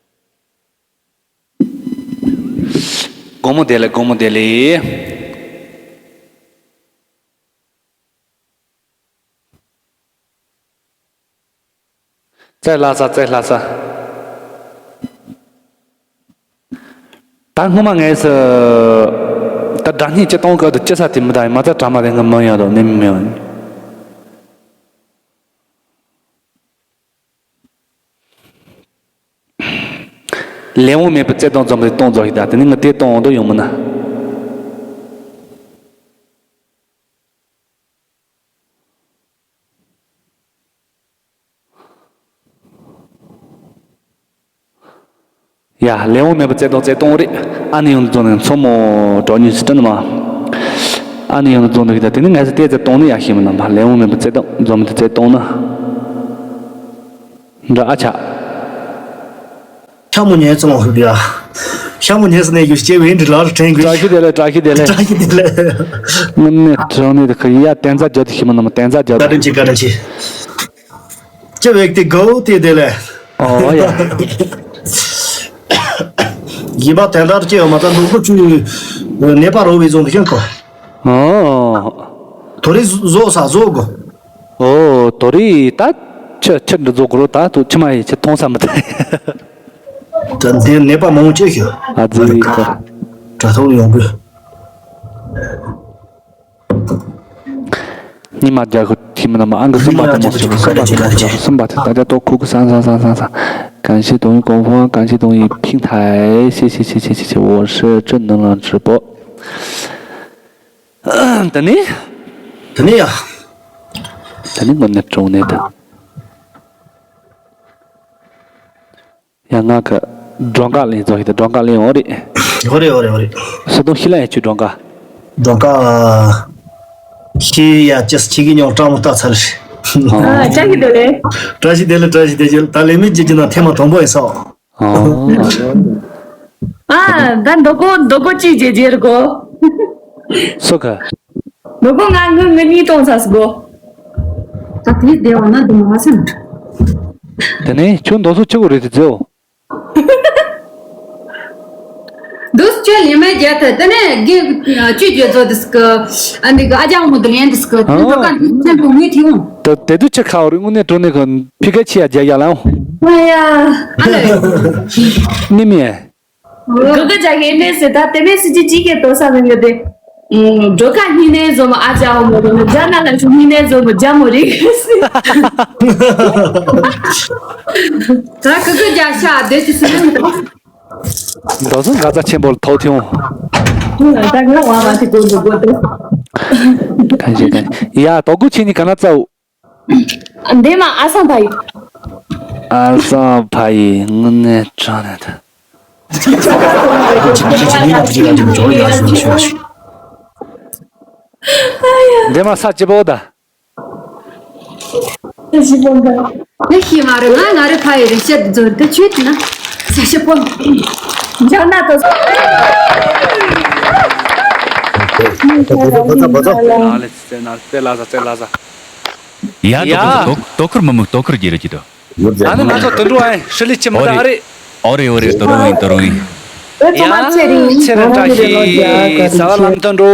དགོང་མོ་བདེ་ལེགས། དགོང་མོ་བདེ་ལེགས། བཙལ་ལྷ་ས། བཙལ་ལྷ་ས། ད་སྔོན་མ་ངས་སུ་ད་སྒྲ་སྙན་ཅི་གཏོང་གི་འདུག་ཅི་ས་དེ་མི་ད་ཡིན་མ་ཚ་དྲ་མ་རེད། ང་མི་ཡོད་དོ་ནི་མི་ཡོད། ལས་དབང་མེད་པའི་བརྩེ་དུང་འཛོམས་པའི་གཏོང་རྫོགས་ཤིག་ད། དེ་ནི་ངས་དེ་གཏོང་འོང་དུ་ཡོང་མིན་ན། ཡ། ལས་དབང་མེད་པའི་བརྩེ་དུང་། བརྩེ་དུང་རེད། ཨ་ནི་ཡོང་འཛོམས་ནས་མཚོ་མོ་གྲོགས་ཉིན་སི་ཏན་མ། ཨ་ནི་ཡོང་འཛོམས་ནས་ད། དེ་ནི་ངས་སི་ཏེ་བརྩེ་དུང་ནི་ཡ་ཤི་མིན་ན་མ། ལས་དབང་མེད་པའི་བརྩེ་དུང་འཛོམས་ཏེ་བརྩེ་དུང་ནི། འདྲ་ཨ་ཆ། ཤ་མོ་ཉལ་ཙམ་ལ་ཧུ་དེ་ཡ། ཤ་མོ་ཉལ་ས་ནས་ཡུལ་སྐྱེ་བའི་འདྲི་ལ་རུ་དྲན་དགོས། བཀྲ་ཤིས་བདེ་ལེགས། བཀྲ་ཤིས་བདེ་ལེགས། བཀྲ་ཤིས་བདེ་ལེགས། དངོས་གནས་དྲང་གནས་དེ་ཁ་ཡ་བསྟན་རྩ་བརྗོད་དེ་ཤི་མ་ནམ་བསྟན་རྩ་བརྗོད་དེ། བཀའ་དྲིན་ཆེ། བཀའ་དྲིན་ཆེ། སྐྱེ་བའི་དེ་དགའ་བོ་དེ་བདེ་ལེགས། ཨོ་ཡ། ཡིན་པ་དེ་འདྲ་སྐྱེ་ཡོད་མ་ཚད་ནོར་བུ་བཅུ་ནད་པ་རོ་བའི་བཟུང་དུ་ཤོད་གོ། ཨོ། དོ་རི་བཟོ་ས་བཟོ་གོ། ཨོ། དོ་རི་ད་ཆུ་ཆུ་འདི་བཟོ་གོ་རོ། ད་དུ་ཆུ་མ་ཡི་ཆུ་མཐོང་ས་མི་ཐལ། ད་འདི་ནད་པ་མང་ཆེ་ཤོས། ཨ་ཙི་ད། དྲ་ཐོག་ཡོང་དགོས། ཉི་མ་རྒྱ་གུ་ཐི་མི་ན་མ། ཨང་གི་གསུམ་པ་དེ་མོ་ཞིག་གསུམ་པ་དེ་ད་ལྟ་ཏོ་ཁུ་གུ་སང་སང་སང་སང་སང་། 感谢抖音官方，感谢抖音平台，谢谢谢谢谢谢，我是正能量直播。 ད་ནི། ད་ནི་ཡ། ད་ནི་ངོ་ནས་གྲོང་ནས་ད། ཡ་ང་ག་སྒྲོན་ཁ་ལེན་ཚོ་ཞིག་ད། སྒྲོན་ཁ་ལེན། འོ་རེད། འོ་རེད། འོ་རེད། འོ་རེད། སོ་དང་ཤི་ལ་ཡ་ཆུ་སྒྲོན་ཁ། སྒྲོན་ཁ། ཤི་ཡ་ཅེས་ཁྱི་གི་ཉོག་སྤྲང་མོ་ལྟ་ཚར་རེད། ཨ། བཀྲ་ཤིས་བདེ་ལེགས། བཀྲ་ཤིས་བདེ་ལེགས། བཀྲ་ཤིས་བདེ་ལེགས། ད་ལས་མེད་ཀྱི་ཀྱི་ན་ཐེངས་མ་དང་པོ་ཡིན་ས། ཨོ། ཨ། ད་འདོ་གོ་འདོ་གོ་ཅི་རྗེ་རྗེ་ར་གོ། སོ་ག། འདོ་གོ་ང་ངུ་ངུ་གཉིས་གཏོང་ས་སུ་གོ། ད་དེ་བདེ་བ་ན་དུ་མ་སེམས། དེ་ནས་ཁྱོད་འདོ་སོ་ཆི་གོ་རེད་དེ་ཚེའོ། འདུག་ཁྱོད་ལས་མེད་རྒྱ་ཐད་དེ་ནས་དགེ་བཅུ་རྒྱ་མཚོ་དེ་སྐུ། ཨ་འདི་གི་ཨ་ཅག་མོ་དེ་ལན་དེ་སྐུ། དེ་འགྲོ་ཀ་འདི་ཚན་པོ་ངུས་ཐིའུ། ད་དེ་དུས་ཆ་ཁ་བ་རི་དངོས་གནས་དྲང་གནས་གི་ཕི་ཀ་ཆི་ཡ་རྒྱ་ཡ་ལའོ། ཨ་ཡ། ཨ་ལེ། ནི་མི་ཡ། ག་ག་ཅག་གི་ནས་ཟེར་ད་དེ་ནས་སི་ཅི་ཅི་གེ་དོ་ས་མི་ངེ་དེ། འགྲོ་ཀ་སྙིང་ནས་བཟོ་མོ་ཨ་ཅག་མོ་རེད། རྒྱ་ནག་ལ་ཆུ་སྙིང་ནས་བཟོ་མོ་རྒྱ་མོ་རེད། ད་ག་ག་རྒྱ་ཤ་དེ་ཅི་སི་མི་ངེ་དེ། འདོ་སོང་ག་ཚ་ཆེན་པོ་ལ་ཐོག་ཐེའུ། ད་ང་བ་མ་ཐི་གོ་འདུག་གོ་དེ། གང་ཞིག་གང་ཞིག་ཡ། དོ་གུ་ཆི་ནི་ག་ན་ཙའུ། འདི་མ་ཨ་སང་ཕ་ཡི། ཨ་སང་ཕ་ཡི་དངོས་གནས་དྲང་གནས་ད། འདི་མ་ས་ཅི་པོ་ད། ས་ཅི་པོ་ད། ངས་ཤེས་མ་རེད། ང་ང་རེ་ཕ་ཡི་རེད་བཤད་འཛོལ་དུ་ཆུད་ན་ས་ཅི་པོ། འཇག་ན་ཏོ། ལ་ལ་ལ་ལ། ཡ། ཡ། དོ་ཁུར་དོ་དོ་ཁུར་མི་མི་དོ་ཁུར་རྒྱུ་རེད་ཀྱི་དོ། ཨ་ནི་ང་ཚོ་དུད་འགྲོ་ཨེ་ཧྲི་ལི་ཆི་མི་འདྲ་ཨ་རེད། ཨོ་རེད་ཨོ་རེད། དོ་རུང་ཡིན་དོ་རུང་ཡིན། ཨེ་ཚང་མ་ཚེ་རིང་། ཚེ་རིང་བཀྲ་ཤིས། གཟའ་ལམ་དུད་འགྲོ།